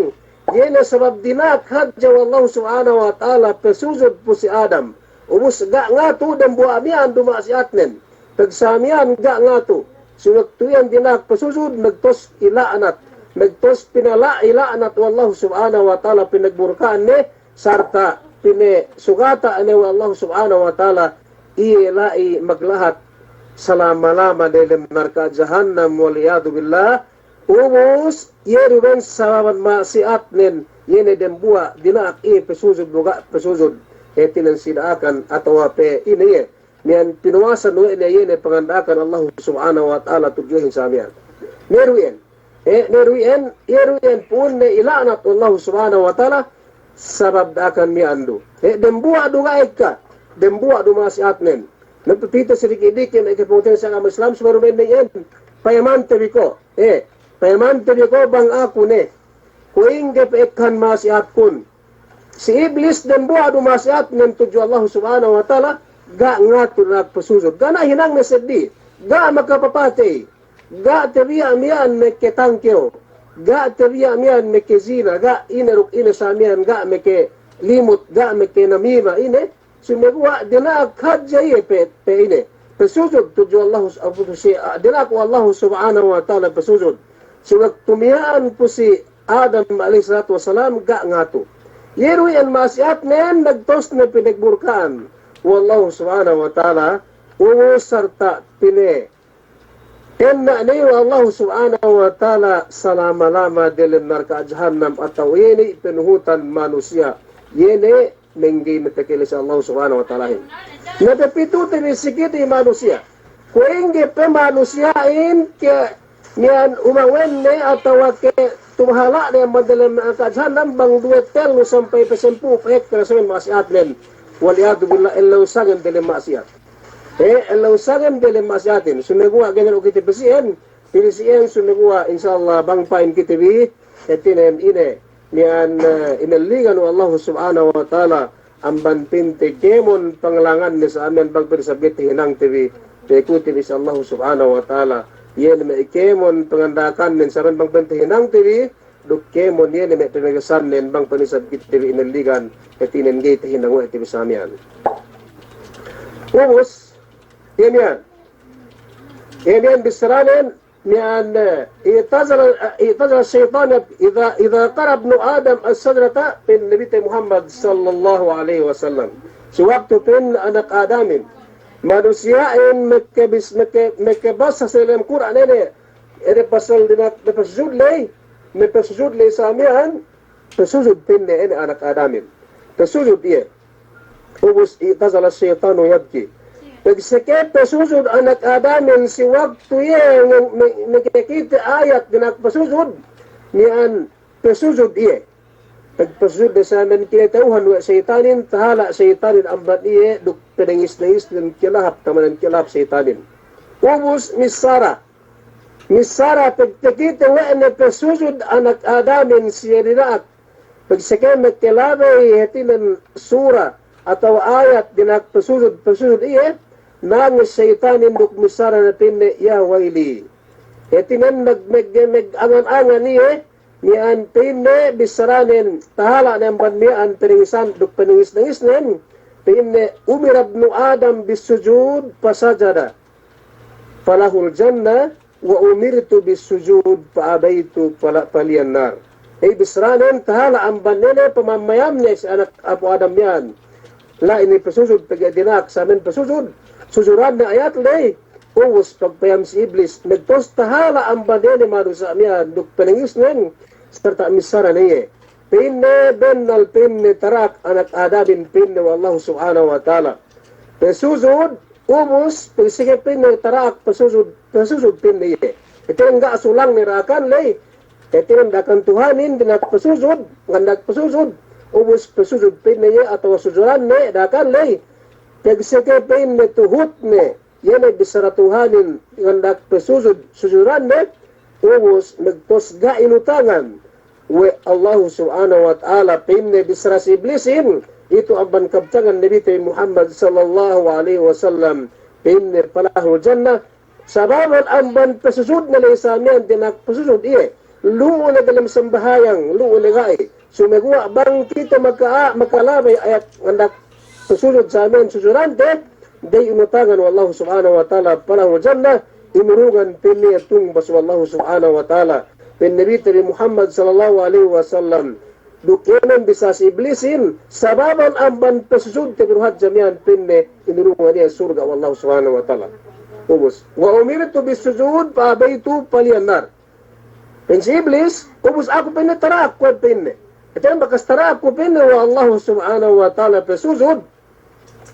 Iye ne sabab dina'ak hadja we' Allahu Subhanahu wa Ta'ala pasujud pu si Adam. Ubus ga' ngatu dembuwa' miya'an du ma'asiyatnen. Pegge' sa miya'an ga' ngatu. Si waktu iyan dina'ak pasujud, magtūs ila'nat. Magtūs pinala' ila'nat we' Allahu Subhanahu wa Ta'ala, pinagburka'an ne, sarta' pinesugata' ne we' Allahu Subhanahu wa Ta'ala, iye la'i maglahat salama-lama delem narka' jahannam, wal iyadhu billah. Ubus, iye du ben sababan ma'asiyatnen, iye ne dembuwa' dina'ak iye pasujud, bu ga' pasujud, hātinen si da'akan atawa pe ine iye. Miya'an pinuwasan we' ne iye ne panganda'akan Allahu Subhanahu wa Ta'ala tudju iyehin sa miya'an. Ne du iyan. Eh, ne du iyan, iye du iyan pu'unne ila'nat Allahu Subhanahu wa Ta'ala, sabab da'akan miya'an du. Eh, dembuwa' du ga'i ka, dembuwa' du ma'asiyatnen. Na pe pite si diki'-diki' me' kapungtina'ihan si agama Islam, subey du ben ne iyan, payamante bi ko'. Eh, payamante bi ko' bang aku ne. Kuwe' ingge pe ekkahan ma'asiyatkun. Si Iblis dembuwa' du ma'asiyatnen tudju Allahu Subhanahu wa Ta'ala, ga' ngatu dina'ak pasujud. Ga' niya' hinangne seddili, ga' makapapatey, ga' tabiya' miya'an makatangkew, ga' tabiya' miya'an makazina, ga' ine duk ine sa miya'an, ga' makalimut, ga' makanamima, ine, sumeguwa' dina'ak hadja iye pe, pe ine. Pasujud tudju Allahu s-, apu si, ah, dina'ak we' Allahu Subhanahu wa Ta'ala pasujud. Si waktu miya'an pu si Adam alayhis salatu wassalam ga' ngatu. Iye du iyan ma'asiyatnen magtūs ne pinagburka'an we' Allahu Subhanahu wa Ta'ala, ubus sarta' pine Tenna' ne we' Allahu Subhanahu wa Ta'ala salama-lama delem narka' jahannam atawa iye ne panuhutan manusiya'. Iye ne mangga'i matekka' si Allahu Subhanahu wa Ta'alahin. Na pe pitute bi si kite manusiya'. Kuwe' ingge pe manusiya'in ke miya'an umawenne atawa ke tumahala' ne amban delem narka' jahannam bang duwe tellu sampay pe sampū' pe ekka ne samen ma'asiyatnen. Wal iyadhu billah, ellew sangem delem ma'asiyat. Eh, ellew sangem delem ma'asiyatin. Sumeguwa' ga'i ne du kite pisi'en, pilisi'en sumeguwa' insya Allah bang pa'in kite bi, hātinen ine, miya'an, eh, inellingan we' Allahu Subhanahu wa Ta'ala, amban pinte kēmon panglanganne sa miya'an bang pa'in isab kite hinangte bi, pekute bi si Allahu Subhanahu wa Ta'ala, iye ne me' kēmon panganda'akannen sa miya'an bang pa'in hinangte bi, duk kēmon iye ne me' pamagasannen bang pa'in isab kite bi inellingan, hātinen ga'i tahinang we' te bi sa miya'an. Ubus, iye miya'an. Iye miya'an bissaranen, miya'an, eh, i'tazala, eh, i'tazala shaytan idha, idha qara'a ibnu Adam ash-shajarata, pa'in Nabi te Muhammad sallallahu alayhi wasallam. Si waktu pa'in anak Adamin. Manusiya'in meke bis-, meke, meke basa si lem Kur'an ine, ine pasal dina'ak, mapasujud ley, mapasujud ley sa miya'an, pasujud pa'inne ine anak Adamin. Pasujud iye. Ubus i'tazala ash-shaytanu yabki. Pagseke pasujud anak Adamin si waktu iye nge-, nge-, ngekekite ayat dina'ak pasujud, miya'an pasujud iye. Pagpasujud ne sa miya'an kinata'uhan we' saytanin, tahala' saytanin amban iye, duk panangis-nangisnen kalahap, tamanan kalahap saytanin. Ubus missara. Missara pagtakite we' ne pasujud anak Adamin siye dina'ak. Pagseke makalabey hātinen sura atawa ayat dina'ak pasujud, pasujud iye, nangis saytanin duk missara ne pa'inne, "Ya wayli." Hātinen mag-, mag-, mag-angan-angan iye, miya'an pa'inne bissaranen, tahala' ne amban miya'an panangisan duk panangis-nangisnen, pa'inne, "Umira ibnu Adam bis-sujud fasajada, falahul jannah, wa umirtu bis-sujud fa abaytu fala-, faliyan nar." Ey, bissaranen tahala' amban ine pamamayamne si anak apu' Adam miya'an. La'i ne pasujud, pegge' dina'ak sa miya'an pasujud. Sujuranne ayat ley. Ubus pagpayam si Iblis, magtuhut tahala' amban ine manusiya' miya'an duk panangisnen, sarta' missara ne iye. Pa'inne, bennal pa'inne tara'ak anak Adamin pa'inne we' Allahu Subhanahu wa Ta'ala. Pasujud, ubus, pegge' seke pa'inne tara'ak pasujud, pasujud pa'inne iye. Hātinen ga' sulang ne da'akan ley. Hātinen da'akan Tuhanin dina'ak pasujud, nganda'ak pasujud. Ubus pasujud pa'inne iye atawa sujuranne da'akan ley. Pegge' seke pa'inne tuhutne, iye ne bissara Tuhanin nganda'ak pasujud, sujuranne, ubus magtuhut ga' inutangan we' Allahu Subhanahu wa Ta'ala, pa'inne bissara si Iblisin, itu amban kabtangan Nabite bi Muhammad sallallahu alaihi wasallam, pa'inne falahul jannah, sababan amban pasujudne ley sa miya'an dina'ak pasujud iye. Lu'u ne dalem sambahayang, lu'u ne ga'i. Sumeguwa' bang kite maka-, makalabey ayat nganda'ak pasujud sa miya'an sujurante, ga'i inutangan we' Allahu Subhanahu wa Ta'ala, falahul jannah, inurungan pa'inne iye tungbas we' Allahu Subhanahu wa Ta'ala. Pa'in Nabite bi Muhammad sallallahu alaihi wasallam, duk iye ne bissara si Iblisin, sababan amban pasujudte bi du hadja miya'an pa'inne inurungan iye surga' we' Allahu Subhanahu wa Ta'ala. Ubus, wa umirtu bis sujud fa abaitu faliyan nar. Pa'in si Iblis, ubus aku pa'inne tara'ak kuwe' pa'inne. Hātinen bakas tara'ak ku pa'inne we' Allahu Subhanahu wa Ta'ala pasujud.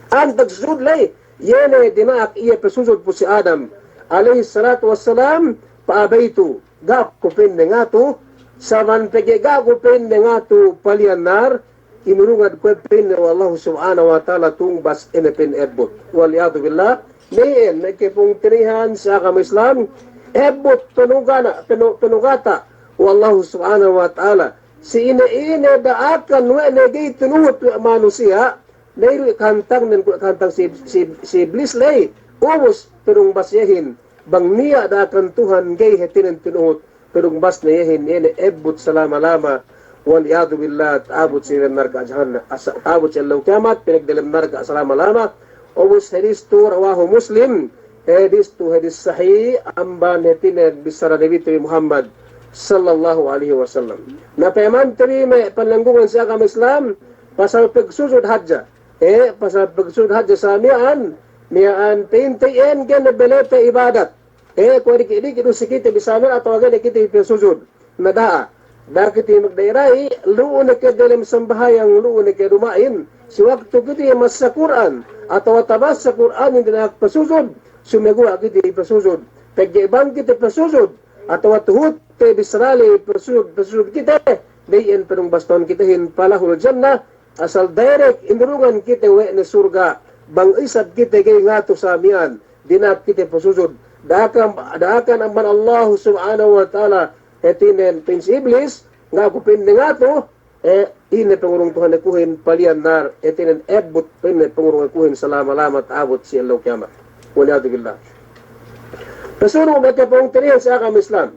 Antag sujud ley, iye ne dina'ak iye pasujud pu si Adam alayhis salatu wassalam, fa abaitu, ga' ku pa'inne ngatu, saman pegge' ga' ku pa'inne ngatu, faliyan nar, inurungan kuwe' pa'inne we' Allahu Subhanahu wa Ta'ala tungbas ine pa'in ebbut. Wal iyadhu billah, me' iyan, me' kapungtina'ihan si agama Islam, ebbut panugana-, panu-, panugata' we' Allahu Subhanahu wa Ta'ala. Si ine-ine da'akan we' ne ga'i tinuhut we' manusiya', ne du kahantangnen kuwe' kahantang si, si, si Iblis ley, ubus tungbas iyehin, bang niya' da'akan Tuhan ga'i hātinen tinuhut, tungbasne iyehin, iye ne ebbut salama-lama, wal iyadhu billah, ta'abut si dalem narka' jahannam, asa-, ta'abut si ellew kiyamat, pinagdalem narka' salama-lama. Ubus hadis tu rawahu Muslim, hadis tu hadis sahih, amban hātinen bissara Nabite bi Muhammad sallallahu alaihi wasallam. Na payamante bi me' pananggungan si agama Islam, pasal pagsujud hadja. Eh, pasal pagsujud hadja sa miya'an, miya'an pa'inte iyan ga'i ne belete ibadat. Eh, kuwe' diki'-diki' du si kite bi sa miya'an atawa ga'i ne kite bi pasujud. Na da'a. Da'a kite magda'i-da'i, lu'u ne ke dalem sambahayang, lu'u ne ke duma'in. Si waktu kite massa Kur'an, atawa tabassa Kur'anin dina'ak pasujud, sumeguwa' kite pasujud. Pegge' bang kite pasujud, atawa tuhutte bissara ley pasujud, pasujud kite, ga'i iyan panungbas Tuhan kitehin, falahul jannah, asal direct inurungan kite we' ne surga', bang isab kite ga'i ngatu sa miya'an, dina'ak kite pasujud. Da'akan, da'akan amban Allahu Subhanahu wa Ta'ala, hātinen pa'in si Iblis, ga' ku pa'inne ngatu, eh, ine pangurung Tuhan akuhin, faliyan nar, hātinen ebbut pa'inne pangurung akuhin salama-lama ta'abut si ellew kiyamat. Wal iyadhu billah. Pasunu' me' kapungtina'ihan si agama Islam.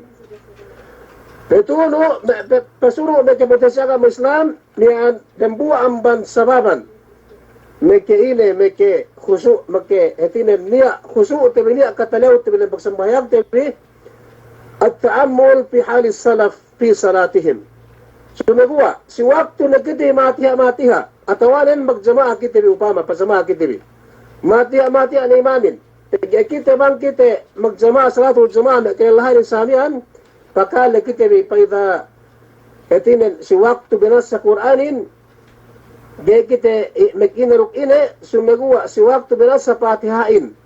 Patunu', me', pe-, pasunu' me' kapungtina'ihan si agama Islam, miya'an dambuwa' amban sababan. Me' ke ine, me' ke khusu', me' ke hātinen niya' khusu' te bi niya' katalewte bi lem pagsambahayangte bi, at-ta'ammul fi halis salaf fi salatihim. Sumeguwa', si waktu ne kite matiha'-matiha', atawa nen magjama'a kite bi upama, pajama'a kite bi. Matiha'-matiha' ne imamin. Pegge' kite bang kite magjama'a salatul jama'a me' kalellahanin sa miya'an, pakale kite bi, fa idha, hātinen si waktu binassa Kur'anin, ga'i kite i-, magine duk ine, sumeguwa' si waktu binassa Patiha'in.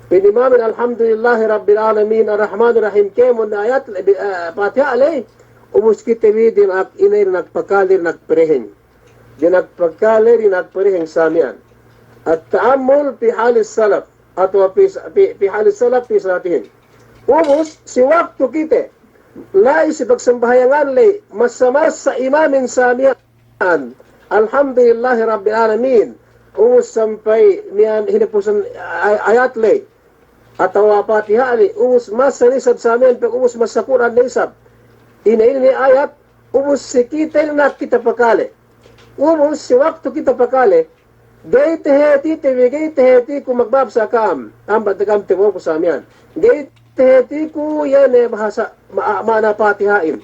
Pa'in imamin, alhamdulillahi rabbil alamin, arrahmanir rahim, kēmon ayat le-, bi-, eh, Patiha' ley, ubus kite bi dina'ak ine, dina'ak pakale, dina'ak pereheng. Dina'ak pakale, dina'ak pereheng sa miya'an. At-ta'ammul fi halis salaf, atawa fi, fi, fi halis salaf fi salatihim. Ubus, si waktu kite, la'i si pagsambahayangan ley, massa-massa imamin sa miya'an, alhamdulillahi rabbil alamin. Ubus sampay miya'an hinapusan ay-, ayat ley, atawa Patiha' ley, ubus massa ne isab sa miya'an, pag ubus massa Kur'an ne isab. Ine-ine ne ayat, ubus si kite dina'ak kite pakale. Ubus si waktu kite pakale, ga'i tahātite bi, ga'i tahātiku magbabsa ka'am, ambat ka'am tabo'oku sa miya'an. Ga'i tahātiku iye ne bahasa ma-, ma'ana Patiha'in.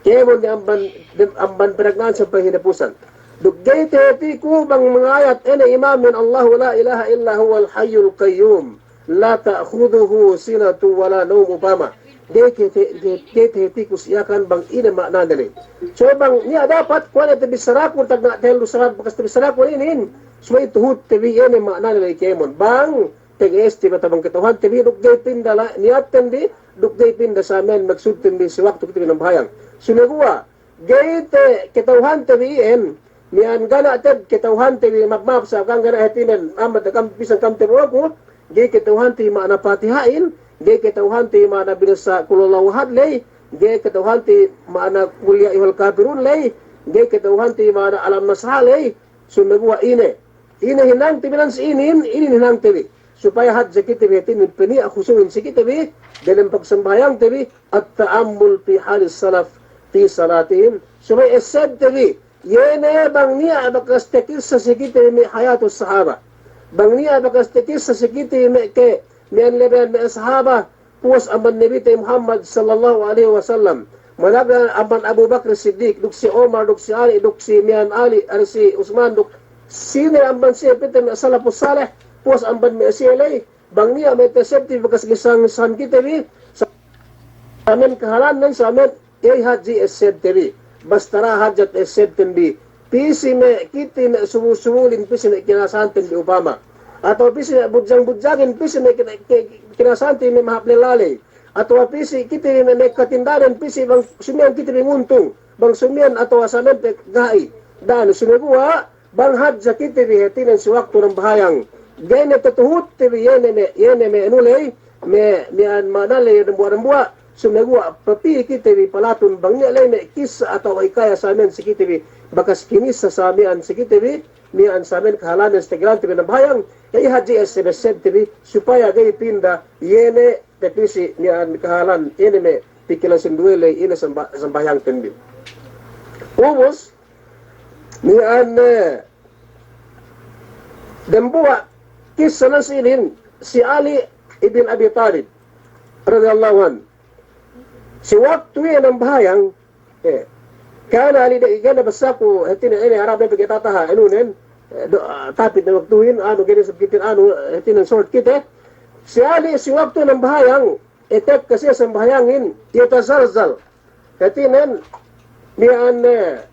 Kēmon ne amban, dem-, amban pinagna'an sampay hinapusan. Duk ga'i tahātiku bang mangayat ine imamin, "Allahu la ilaha illa huwal hayyul qayyum, la ta'khudhuhu sinatun wa la nawm," upama. Ga'i te-, te-, ga'i, ga'i tahātiku si iyan bang ine ma'nane ley. So bang niya' dapat, kuwe' ne tabissaraku, tagna' tellu sara-, bakas tabissaraku inin, subey tuhut te bi ine ma'nane ley kēmon. Bang teges te bi, bang kata'uhan te bi, duk ga'i pinda la-, niyatten bi, duk ga'i pinda samen maksudten bi si waktu kite bi nambahayang. Sumeguwa', ga'i te kata'uhante bi iyan, miya'an ga' ne te'ed kata'uhante bi, ma'ap-ma'ap sa' kan ga' ne hātinen, ambat kam, bisan kam te boku, ga'i kata'uhante bi ma'ana Patihahin, ga'i kata'uhante bi ma'ana binasa Qul Huwallahu Ahad ley, ga'i kata'uhante bi ma'ana Qul Ya Ayyuhal Kafirun ley, ga'i kata'uhante bi ma'ana Alam Nashrah ley, sumeguwa' ine. Ine hinangte bi nan si inin, inin hinangte bi. Supaya hadja kite bi hātinen peniya' khusu'in si kite bi, dalem pagsambahayangte bi, at-ta'ammul fi halis salaf fi salatihim. Supaya essebte bi, iye ne bang niya' bakas takissa si kite bi me' hayatus sahaba. Bang niya' bakas takissa si kite bi me' ke, miya'an lebeyan me' sahaba, puwas amban Nabite Muhammad sallallahu alaihi wasallam. Managna' amban Abu Bakr Siddiq, duk si Umar, duk si Ali, duk si miya'an Ali, ari si Usman, duk sine amban siye pa'inte me' salafus salih, puwas amban me' siye ley, bang niya' me' essebte bi bakas ngisahan kite bi, sa-, samen kahalannen, samen, iye hadja essebte bi. Basta da'a hadja essebten bi. Pī si me' kite me' subul-subulin, pī si me' kinasahanten bi upama. Atawa pī si me' budjang-budjangin, pī si me' kina-, ki-, kinasahanten me' mahāp lella ley. Atawa pī si kite me', me' katindaden, pī si bang sumiyan kite bi nguntung. Bang sumiyan atawa samen pe ga'i. Dan sumeguwa', bang hadja kite bi hātinen si waktu nambahayang, ga'i ne tatuhutte bi iye ne me', iye ne me' anu ley, me', miya'an ma'ana ley dambuwa'-dambuwa', sumeguwa' papī kite bi palatun bang niya' ley me' kissa atawa hikaya samen si kite bi, bakas kinissa samen si kite bi, miya'an samen kahalannen si tegelante bi nambahayang, iye hadja esseb-essebte bi, supaya ga'i pinda, iye ne tapī si miya'an kahalan, iye ne me' pikilan sinduwe ley, ine samba-, sambahayangten bi. Ubus, miya'an, eh, dambuwa' kissa nan si inin, si Ali ibn Abi Talib, radiyallahu anhu. Si waktu iye nambahayang, eh, kana Ali de-, ga'i ne bassaku, hātinen ine Arab ne pegge' tataha, anunen, eh, do-, ah, tapit ne waktuhin, anu, ga'i ne isab kite, anu, hātinen short kite. Si Ali, si waktu nambahayang, eh, tekka siye sambahayangin, yatazalzal. Hātinen, miya'an, eh,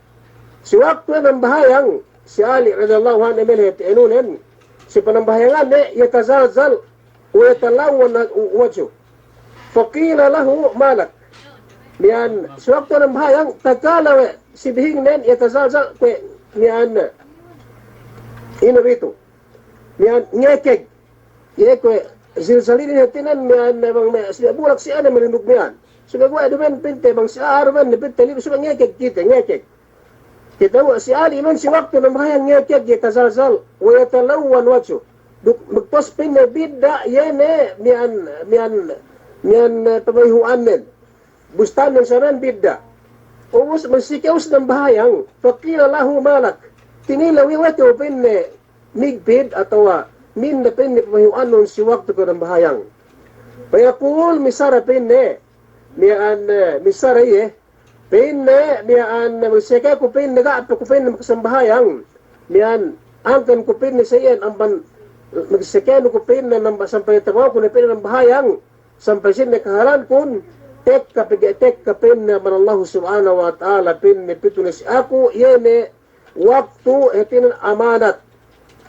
si waktu nambahayang, si Ali radiyallahu anhu, miya'an hāti anunen, si panambahayanganne, yatazalzal, wa yatalawwan wajhu. Faqila lahu, "Ma lak?" Miya'an, si waktu nambahayang, takala we', si bihingnen, yatazalzal, kuwe', miya'an, ine bi tu. Miya'an, ngekeg. Iye kuwe', zilzal inin hātinen, miya'an, bang me', si bulak si ane malindug miya'an. Sumeguwa' duma'in pa'inte, bang si a'a duma'in, pa'inte, libi, sumeguwa' ngekeg kite, ngekeg. Kite we' si Ali men si waktu nambahayang ngekeg, yatazalzal, wa yatalawwan wajhu. Duk magtawus pa'inne bidda', iye ne miya'an, miya'an, miya'an, eh, pabayhu'annen. Bustannen samen bidda'. Ubus magsekew si nambahayang, faqila lahu, "Ma lak?" Tinilew iye, "We' kew," pa'inne, "migpid atawa minda," pa'inne, "pabayhu'annun si waktu kew nambahayang?" Fayaqul, missara pa'inne, miya'an, eh, missara iye, pa'inne, miya'an, magsekew ku pa'inne, ga' pe ku pa'inne makasambahayang. Miya'an, angkan ku pa'inne sa iyan amban, magsekew ku pa'inne, namba-, sampay tabaw ku ne pa'inne nambahayang, sampay sine kahalankun, tekka pegge' tekka pa'inne amban Allahu Subhanahu wa Ta'ala, pa'inne pitu ne si aku, iye ne waktu hātinen amanat.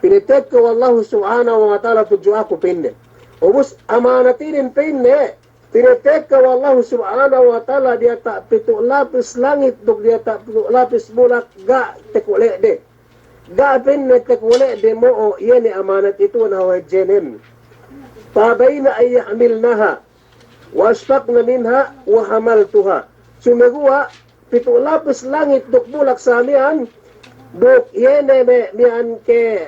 Pinatekka we' Allahu Subhanahu wa Ta'ala tudju aku pa'inne. Ubus amanat inin pa'inne, pinatekka we' Allahu Subhanahu wa Ta'ala diyata' pitu' lapis langit duk diyata' pitu' lapis bulak ga' takole' de. Ga' pa'inne takole' de mo'o iye ne amanat itu na hadjenen. Fa abayna an yahmilnaha wa ashfaqna minha wa hamaltuha. Sumeguwa' pitu' lapis langit duk bulak sa miya'an, duk iye ne me', miya'an ke,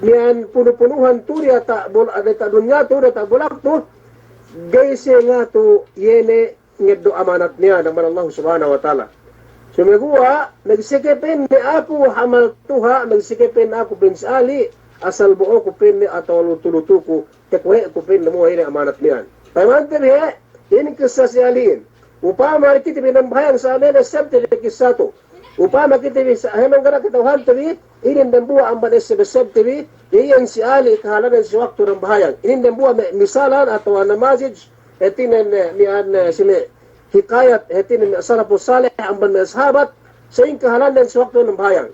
miya'an punu-punuhan tu diyata' bul-, diyata' dunya tu, diyata' bulak tu, ga'i siye ngatu iye ne ngeddo' amanat miya'an amban Allahu Subhanahu wa Ta'ala. Sumeguwa', magsekew pa'inne aku, hamaltuha, magsekew pa'inne aku pa'in si Ali, asal bo'o ku pa'inne atawa lutu-lutu ku, takole' ku pa'inne mo'o iye ne amanat miya'an. Payamante bi he, inin kissa si Alihin. Upama kite bi nambahayang sa' mene essebte bi kissa tu. Upama kite bi sa' hemang ga' niya' kata'uhante bi, inin dambuwa' amban esseb-essebte bi, iyan si ali' kahalannen si waktu nambahayang. Inin dambuwa' me' misalan atawa namazij, hātinen, eh, miya'an, eh, si me' hikayat, hātinen me' salafus salih, amban me' sahabat, sa'ingge kahalannen si waktu nambahayang.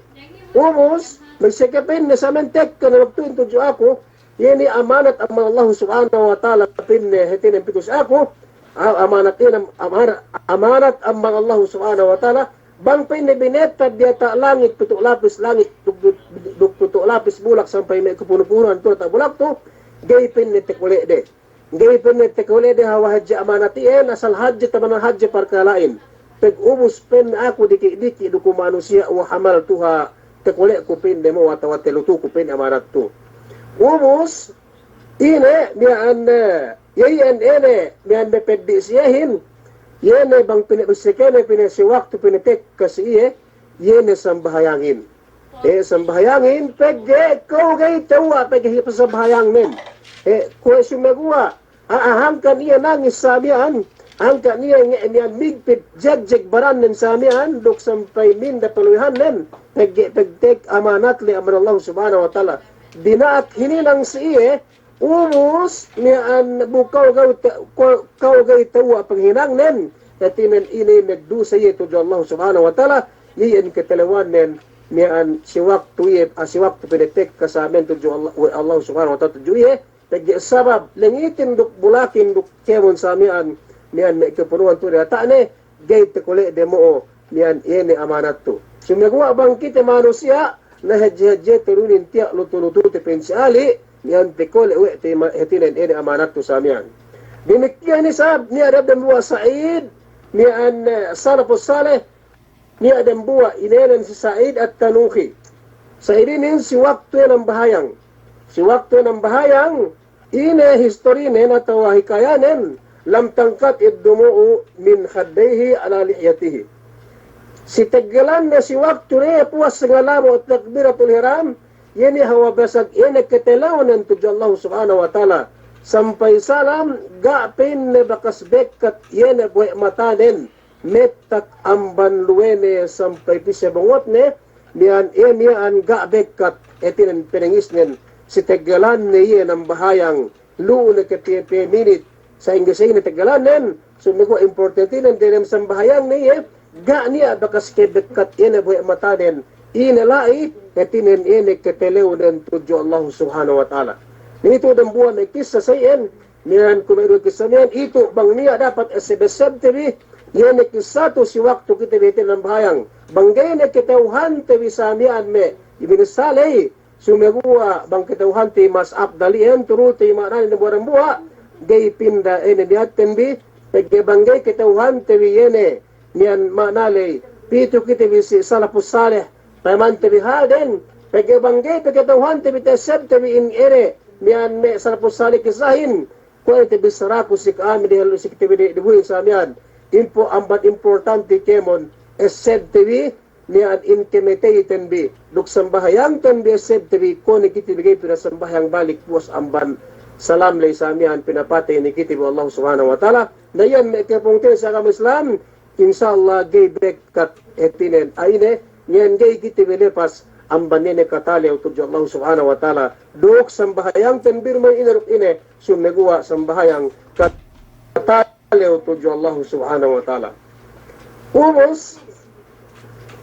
Ubus, me' seke pa'inne sa' mene tekka ne waktu inin tudju aku, iye ne amanat amban Allahu Subhanahu wa Ta'ala pa'inne hātinen pitu si aku, a-, amanat inin, amana-, amanat amban Allahu Subhanahu wa Ta'ala, bang pa'inne binetad diyata' langit pitu' lapis langit, duk, duk, duk pitu' lapis bulak sampay me' kapunu-punuhan tu diyata' bulak tu, ga'i pa'inne takole' de. Ga'i pa'inne takole' de hawal hadja amanat iyan, asal hadja taman hadja parkala'in. Pag ubus pa'inne aku diki'-diki' duk ku manusiya' wa hamaltuha, takole' ku pa'inne mo'o atawa talutu ku pa'inne amanat tu. Ubus, ine, miya'an, eh, iye iyan ine, miya'an me' peddi' si iyehin, iye ne bang pa'inne bissākene pa'inne si waktu pa'inne tekka si iye, iye ne sambahayangin. Eh, sambahayangin, pegge' kew ga'i tewwa', pegge' hiya' pasambahayangnen. Eh, kuwe' sumeguwa', a-, a-, hangkan iye nangis sa' miya'an, hangkan iye nge-, miya'an migpit, jegjeg barannen sa' miya'an, duk sampay minda paluwehannen, pegge' pagteg amanat le amban Allahu Subhanahu wa Ta'ala. Dina'ak hininang si iye, ubus, miya'an bu kew ga'i te-, kew, kew ga'i tewwa' panghinangnen, hātinen ine magdusa iye tudju Allahu Subhanahu wa Ta'ala, iye iyan katalewannen, miya'an si waktu iye, a, si waktu pa'inne tekka sa' mene tudju Allah, we' Allahu Subhanahu wa Ta'ala tudju iye, pegge' sabab langitin duk bulakin duk kēmon sa' miya'an, miya'an me' kapunuhan tu diyata'ne, ga'i takole' de mo'o, miya'an iye ne amanat tu. Sumeguwa' bang kite manusiya', na hadje-hadje te du inin tiya' lutu-lutute pa'in si ali', miya'an takole' we' te ma-, hātinen iye ne amanat tu sa' miya'an. Damikkiyan isab, niya' dambuwa' Sa'id, miya'an, eh, salafus salih, niya' dambuwa' inēnan si Sa'id At-Tanuhi. Sa'id inin si waktu iye nambahayang. Si waktu iye nambahayang, ine historinen atawa hikayanen, lam tanqati' ad-dumu'u min khaddayhi ala lihyatihi. Si teggelanne si waktu ne puwas ngalamu' takbiratul ihram, iye ne hawal basag iye ne katalewnen tudju Allahu Subhanahu wa Ta'ala. Sampay salam, ga' pa'inne bakas bekkat iye ne bohe' matanen. Mettak amban luwene sampay pī si bungutne, miya'an, iye miya'an ga' bekkat, hātinen panangisnen, si teggelanne iye nambahayang, lu'u ne ke piye-piye minit, sa'ingge-sa'ingge teggelannen, sumeguwa' importantinen dem sambahayangne iye, ga' niya' bakas kabekkat iye ne bohe' matanen, ine la'i, hātinen iye ne katalewnen tudju Allahu Subhanahu wa Ta'ala. Inin tu dambuwa' me' kissa sa' iyan, miya'an kuwe' du kissa miya'an itu bang niya' dapat esseb-essebte bi, iye ne kissa tu si waktu kite bi hātinen nambahayang. Bang ga'i ne kata'uhante bi sa' miya'an me' Ibn Salih, sumeguwa' bang kata'uhante mas afdal iyan turute ma'nane dambuwa'-dambuwa', ga'i pinda ine niyatten bi, pegge' bang ga'i kata'uhante bi iye ne, miya'an ma'nane, pitu kite bi si salafus salih, payamante bi hal den, pegge' bang ga'i pe kata'uhante bi ta'essebte bi in ine, miya'an me' salafus salih kissahin, kuwe' te bissaraku si ka'am dehellu si kite bi di, dibuhin sa' miya'an. Impo-, amban importante kēmon, essebte bi, miya'an in kamateyten bi, duk sambahayangten bi essebte bi, kuwe' ne kite bi ga'i pinasambahayang balik puwas amban salam ley sa' miya'an pinapatey ne kite bi we' Allahu Subhanahu wa Ta'ala. Na iyan me' kapungtina'i si agama Islam, insya Allah ga'i bekkat hātinen, a ine, iyan ga'i kite bi lepas amban ine katalew tudju Allahu Subhanahu wa Ta'ala. Duk sambahayangten bi duma'in ine duk ine, sumeguwa' sambahayang katalew tudju Allahu Subhanahu wa Ta'ala. Ubus,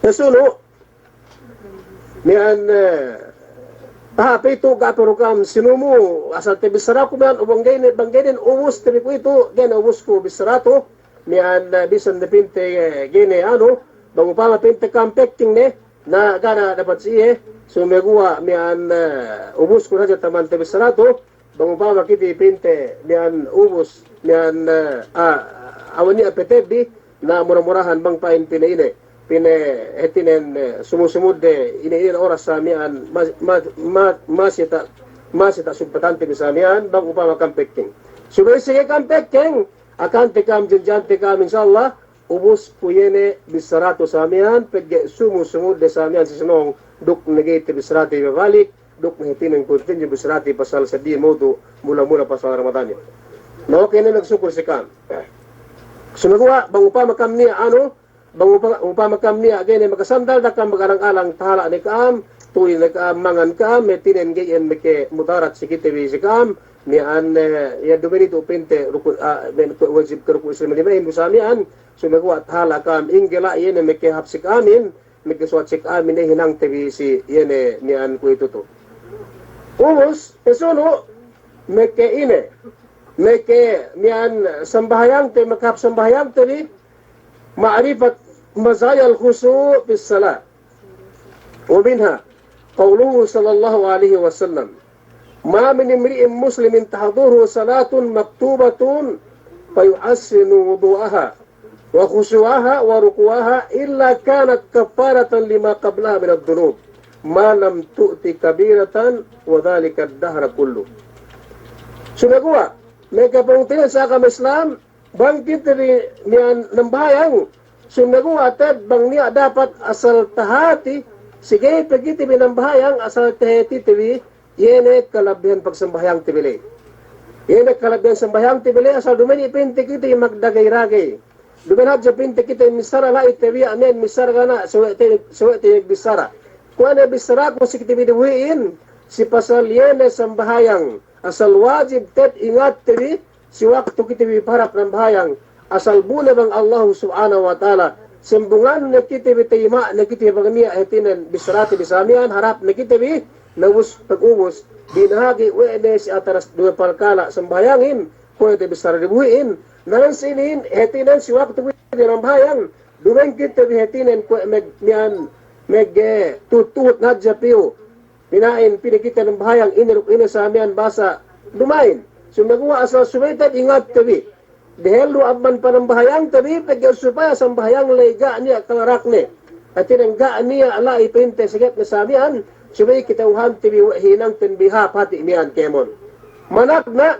pasunu', miya'an, eh, taha' pitu ga' pe du ka'am sinumu, asal tabissaraku miya'an, bang ga'i ne, bang ga'i ne ubus tabi ku itu, ga'i ne ubusku bissara tu, miya'an, eh, bisan ne pinte, eh, ga'i ne anu, bang upama pinte ka'am pekking ne, na ga' ne dapat si iye, sumeguwa' miya'an, eh, ubusku hadja taman tabissara tu, bang upama kite pinte miya'an ubus, miya'an, eh, a-, awen niya' petebbi, na mura-murahan bang pa'in pine ine, pine hātinen, eh, sumu-sumudde ine-ine oras sa' miya'an ma-, ma-, ma-, masi ta-, masi ta' sumpatante bi sa' miya'an, bang upama ka'am pekking. Subey si ga'i ka'am pekking, akante ka'am, janji'ante ka'am, insya Allah, ubusku iye ne bissara tu sa' miya'an, pegge' sumu-sumudde sa' miya'an si sinōng, duk ne ga'i tabissarate bi balik, duk ne hātinen continue bissarate pasal seddili mawdu', mula-mula pasal Ramadan iyan. Na, oke ne, magsukul si ka'am. Sumeguwa', bang upama kam niya' anu, bang upa-, upama kam niya' ga'i ne makasandal, da'a kam mag-alang-alang, tahala' ne ka'am, tuwi ne ka'am, mangan ka'am, hātinen ga'i iyan meke mudarat si kite bi si ka'am, miya'an, eh, iye duma'in itu pa'inte ruku', ah, men-, kuwe' wajib ke ruku' Islam limahin du sa miya'an, sumeguwa' tahala' ka'am, ingge la'i iye ne meke hāp si ka'amin, meke suwat si ka'amin, eh, hinangte bi si iye ne miya'an kuwe'itu tu. Ubus, pasunu', meke ine, meke miya'an sambahayangte, meke hāp sambahayangte bi, معرفة مزايا الخشوع في الصلاة. ومنها قوله صلى الله عليه وسلم: ما من امرئ مسلم تحضره صلاة مكتوبة فيحسن وضوءها وخشوعها وركوعها إلا كانت كفارة لما قبلها من الذنوب ما لم تؤت كبيرة وذلك الدهر كله. Sumeguwa', meke pungtina'i si agama Islam, bang kite bi miya'an nambahayang, sumeguwa' te'ed bang niya' dapat asal tahati, si ga'i pe kite bi nambahayang asal tahatite bi, iye ne kalabihan pagsambahayangte bi ley. Iye ne kalabihan sambahayangte bi ley, asal duma'in pa'inte kite bi magdagey-ragey. Duma'in hadja pa'inte kite bi missara la'i tabiya' miya'an missara ga' niya' sawe'te, sawe'te missara. Kuwe' ne bissaraku si kite bi dibuhi'in, si pasal iye ne sambahayang. Asal wajib te'ed ingatte bi, si waktu kite bi paharap nambahayang, asal bu ne bang Allahu Subhanahu wa Ta'ala, sambungan ne kite bi, tayima' ne kite bi bang niya' hātinen bissarate bi sa miya'an, harap ne kite bi, na ubus pagubus, binahagi' we' ne si ataras duwe palkala' sambahayangin, kuwe' te bissara dibuhi'in, na nan sinin, hātinen si waktu kite bi nambahayang, duma'in kite bi hātinen kuwe' meg-, miya'an, meg-, eh, tuhut-tuhut ne hadja piyu, pina'in, pī ne kite nambahayang, ine duk ine sa miya'an basa, duma'in. Sumeguwa' asal subey te'ed ingatte bi. Dehellu amban panambahayangte bi, pegge' supaya sambahayang ley ga' niya' kalarakne. Hātinen ga' niya' la'i pa'inte sagetne sa miya'an, subey kata'uhante bi we' hinangten bi hāp hati' miya'an kēmon. Manakna'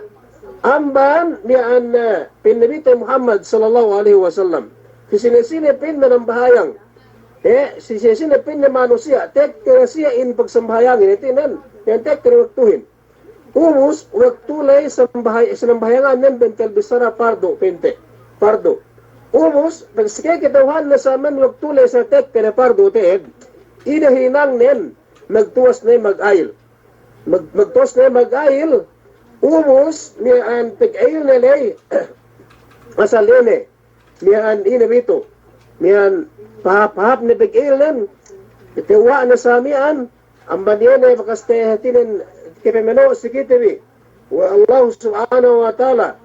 amban miya'an, eh, pa'in Nabite Muhammad sallallahu alaihi wasallam. Si sine-sine pa'in manambahayang. Eh, si sine-sine pa'inne manusiya', tekka siye in pagsambahayangin, hātinen, iyan tekka waktuhin. Ubus, waktu ley sambahaya-, sinambahayangannen bentel bissara pardu, pa'inte, pardu. Ubus, pag sike kata'uhanne sa miya'an waktu ley sa tekka ne pardu te'ed, ine hinangnen, magtuwas ne magayil. Mag-, magtuwas ne magayil, ubus, miya'an pagayilne ley, asal ine, miya'an ine bitu'. Miya'an pahāp-hāp ne pagayilnen. Katewwa' ne sa miya'an. Amban iye ne bakas te hātinen kepemeno' si kite bi we' Allah Subhanahu wa Ta'ala.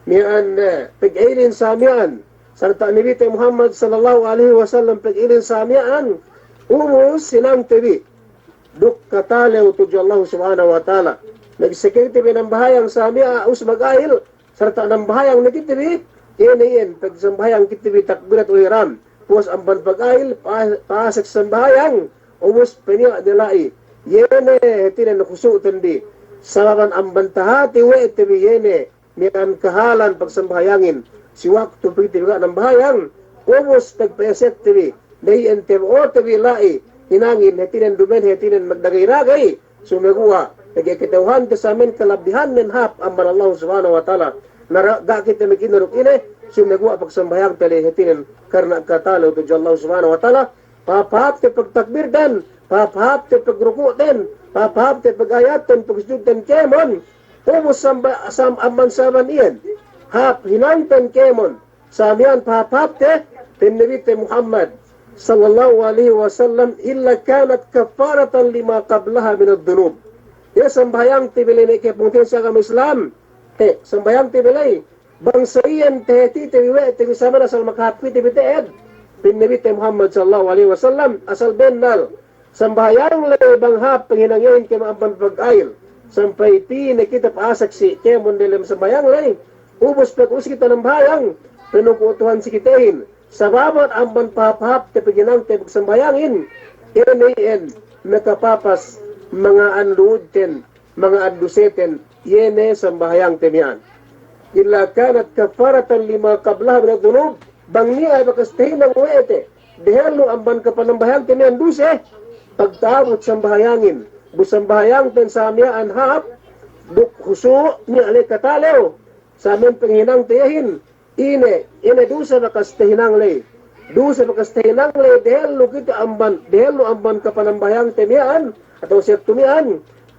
Miya'an, eh, pagayilin sa miya'an. Sarta' Nabite Muhammad sallallahu alaihi wasallam pagayilin sa miya'an. Ubus hinangte bi duk katalew tudju Allah Subhanahu wa Ta'ala. Magsike kite bi nambahayang sa miya'an, ubus magayil, sarta' nambahayang ne kite bi, iye ne iyan, pagsambahayang kite bi takbiratul ihram. Puwas amban pagayil, pa-, pasek sambahayang, ubus peniya' ne la'i. Iye ne, hātinen khusu'ten bi. Sababan amban tahati we' te bi iye ne, miya'an kahalan pagsambahayangin. Si waktu pī te bi ga' nambahayang, ubus pagpa'esek te bi. Ne iyan tabo'o te bi la'i. Hinangin, hātinen duma'in, hātinen magdagey-ragey. Sumeguwa', pegge' kata'uhante sa miya'an kalabihannen hāp amban Allah Subhanahu wa Ta'ala. Na ra-, ga' kite magine duk ine, sumeguwa' pagsambahayangte ley hātinen karna' katalew tudju Allah Subhanahu wa Ta'ala, pahāp-hāpte pagtakbirten, pahāp-hāpte pagruku'ten, pahāp-hāpte pagayatten, pagsujudten kēmon, ubus samba-, sam-, amban saman iyan, hāp hinangten kēmon, sa miya'an pahāp-hāpte, pa'in Nabite Muhammad sallallahu alaihi wasallam, إلا كانت كفارة لما قبلها من الذنوب. Iye sambahayangte bi ley ne ke pungtina'i si agama Islam. He, sambahayangte bi ley. Bang sa iyan tahātite bi we' te bi sa miya'an asal makahāp kite bi te'ed. Pa'in Nabite Muhammad sallallahu alaihi wasallam, asal bennal. Sambahayang ley bang hāp panghinang iyehin kēmon amban pagayil. Sampay pī ne kite pasek si kēmon delem sambahayang ley. Ubus pag ubus kite nambahayang, panuku' Tuhan si kitehin. Sababan amban pahāp-hāpte paghinangte pagsambahayangin. Iye ne iyan makapapas manga'an lu'udten, manga'an duseten, iye ne sambahayangte miya'an. إلا كانت كفارة لما قبلها من الذنوب. Bang niya' bakas tahinang we' te dehellu amban kapanambahayangte miya'an duse, pagta'abut sambahayangin, bu sambahayangten sa miya'an hāp, duk khusu' niya' ley katalew, sa miya'an panghinangte iyehin, ine, ine duse bakas tahinang ley. Duse bakas tahinang ley dehellu kite amban, dehellu amban kapanambahayangte miya'an, atawa si waktu miya'an,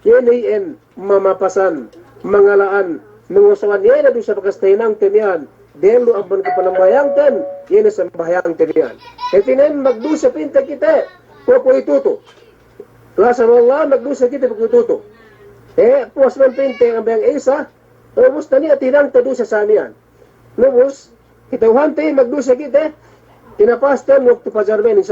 iye ne iyan mamapasan, mangala'an, mangosowan iye ne duse bakas tahinangte miya'an, dehellu amban kapanambahayangten, iye ne sambahayangte miya'an. Hātinen magduse pinte kite, kuwe' kuwe'itu tu. Lasa we' Allah, magduse kite kuwe'itu tu. Eh, puwas man pinte nambahayang Isa, ubus taniya' tahinangte duse sa miya'an. Ubus, kata'uhante magduse kite, tinapasten waktu pajar miya'an,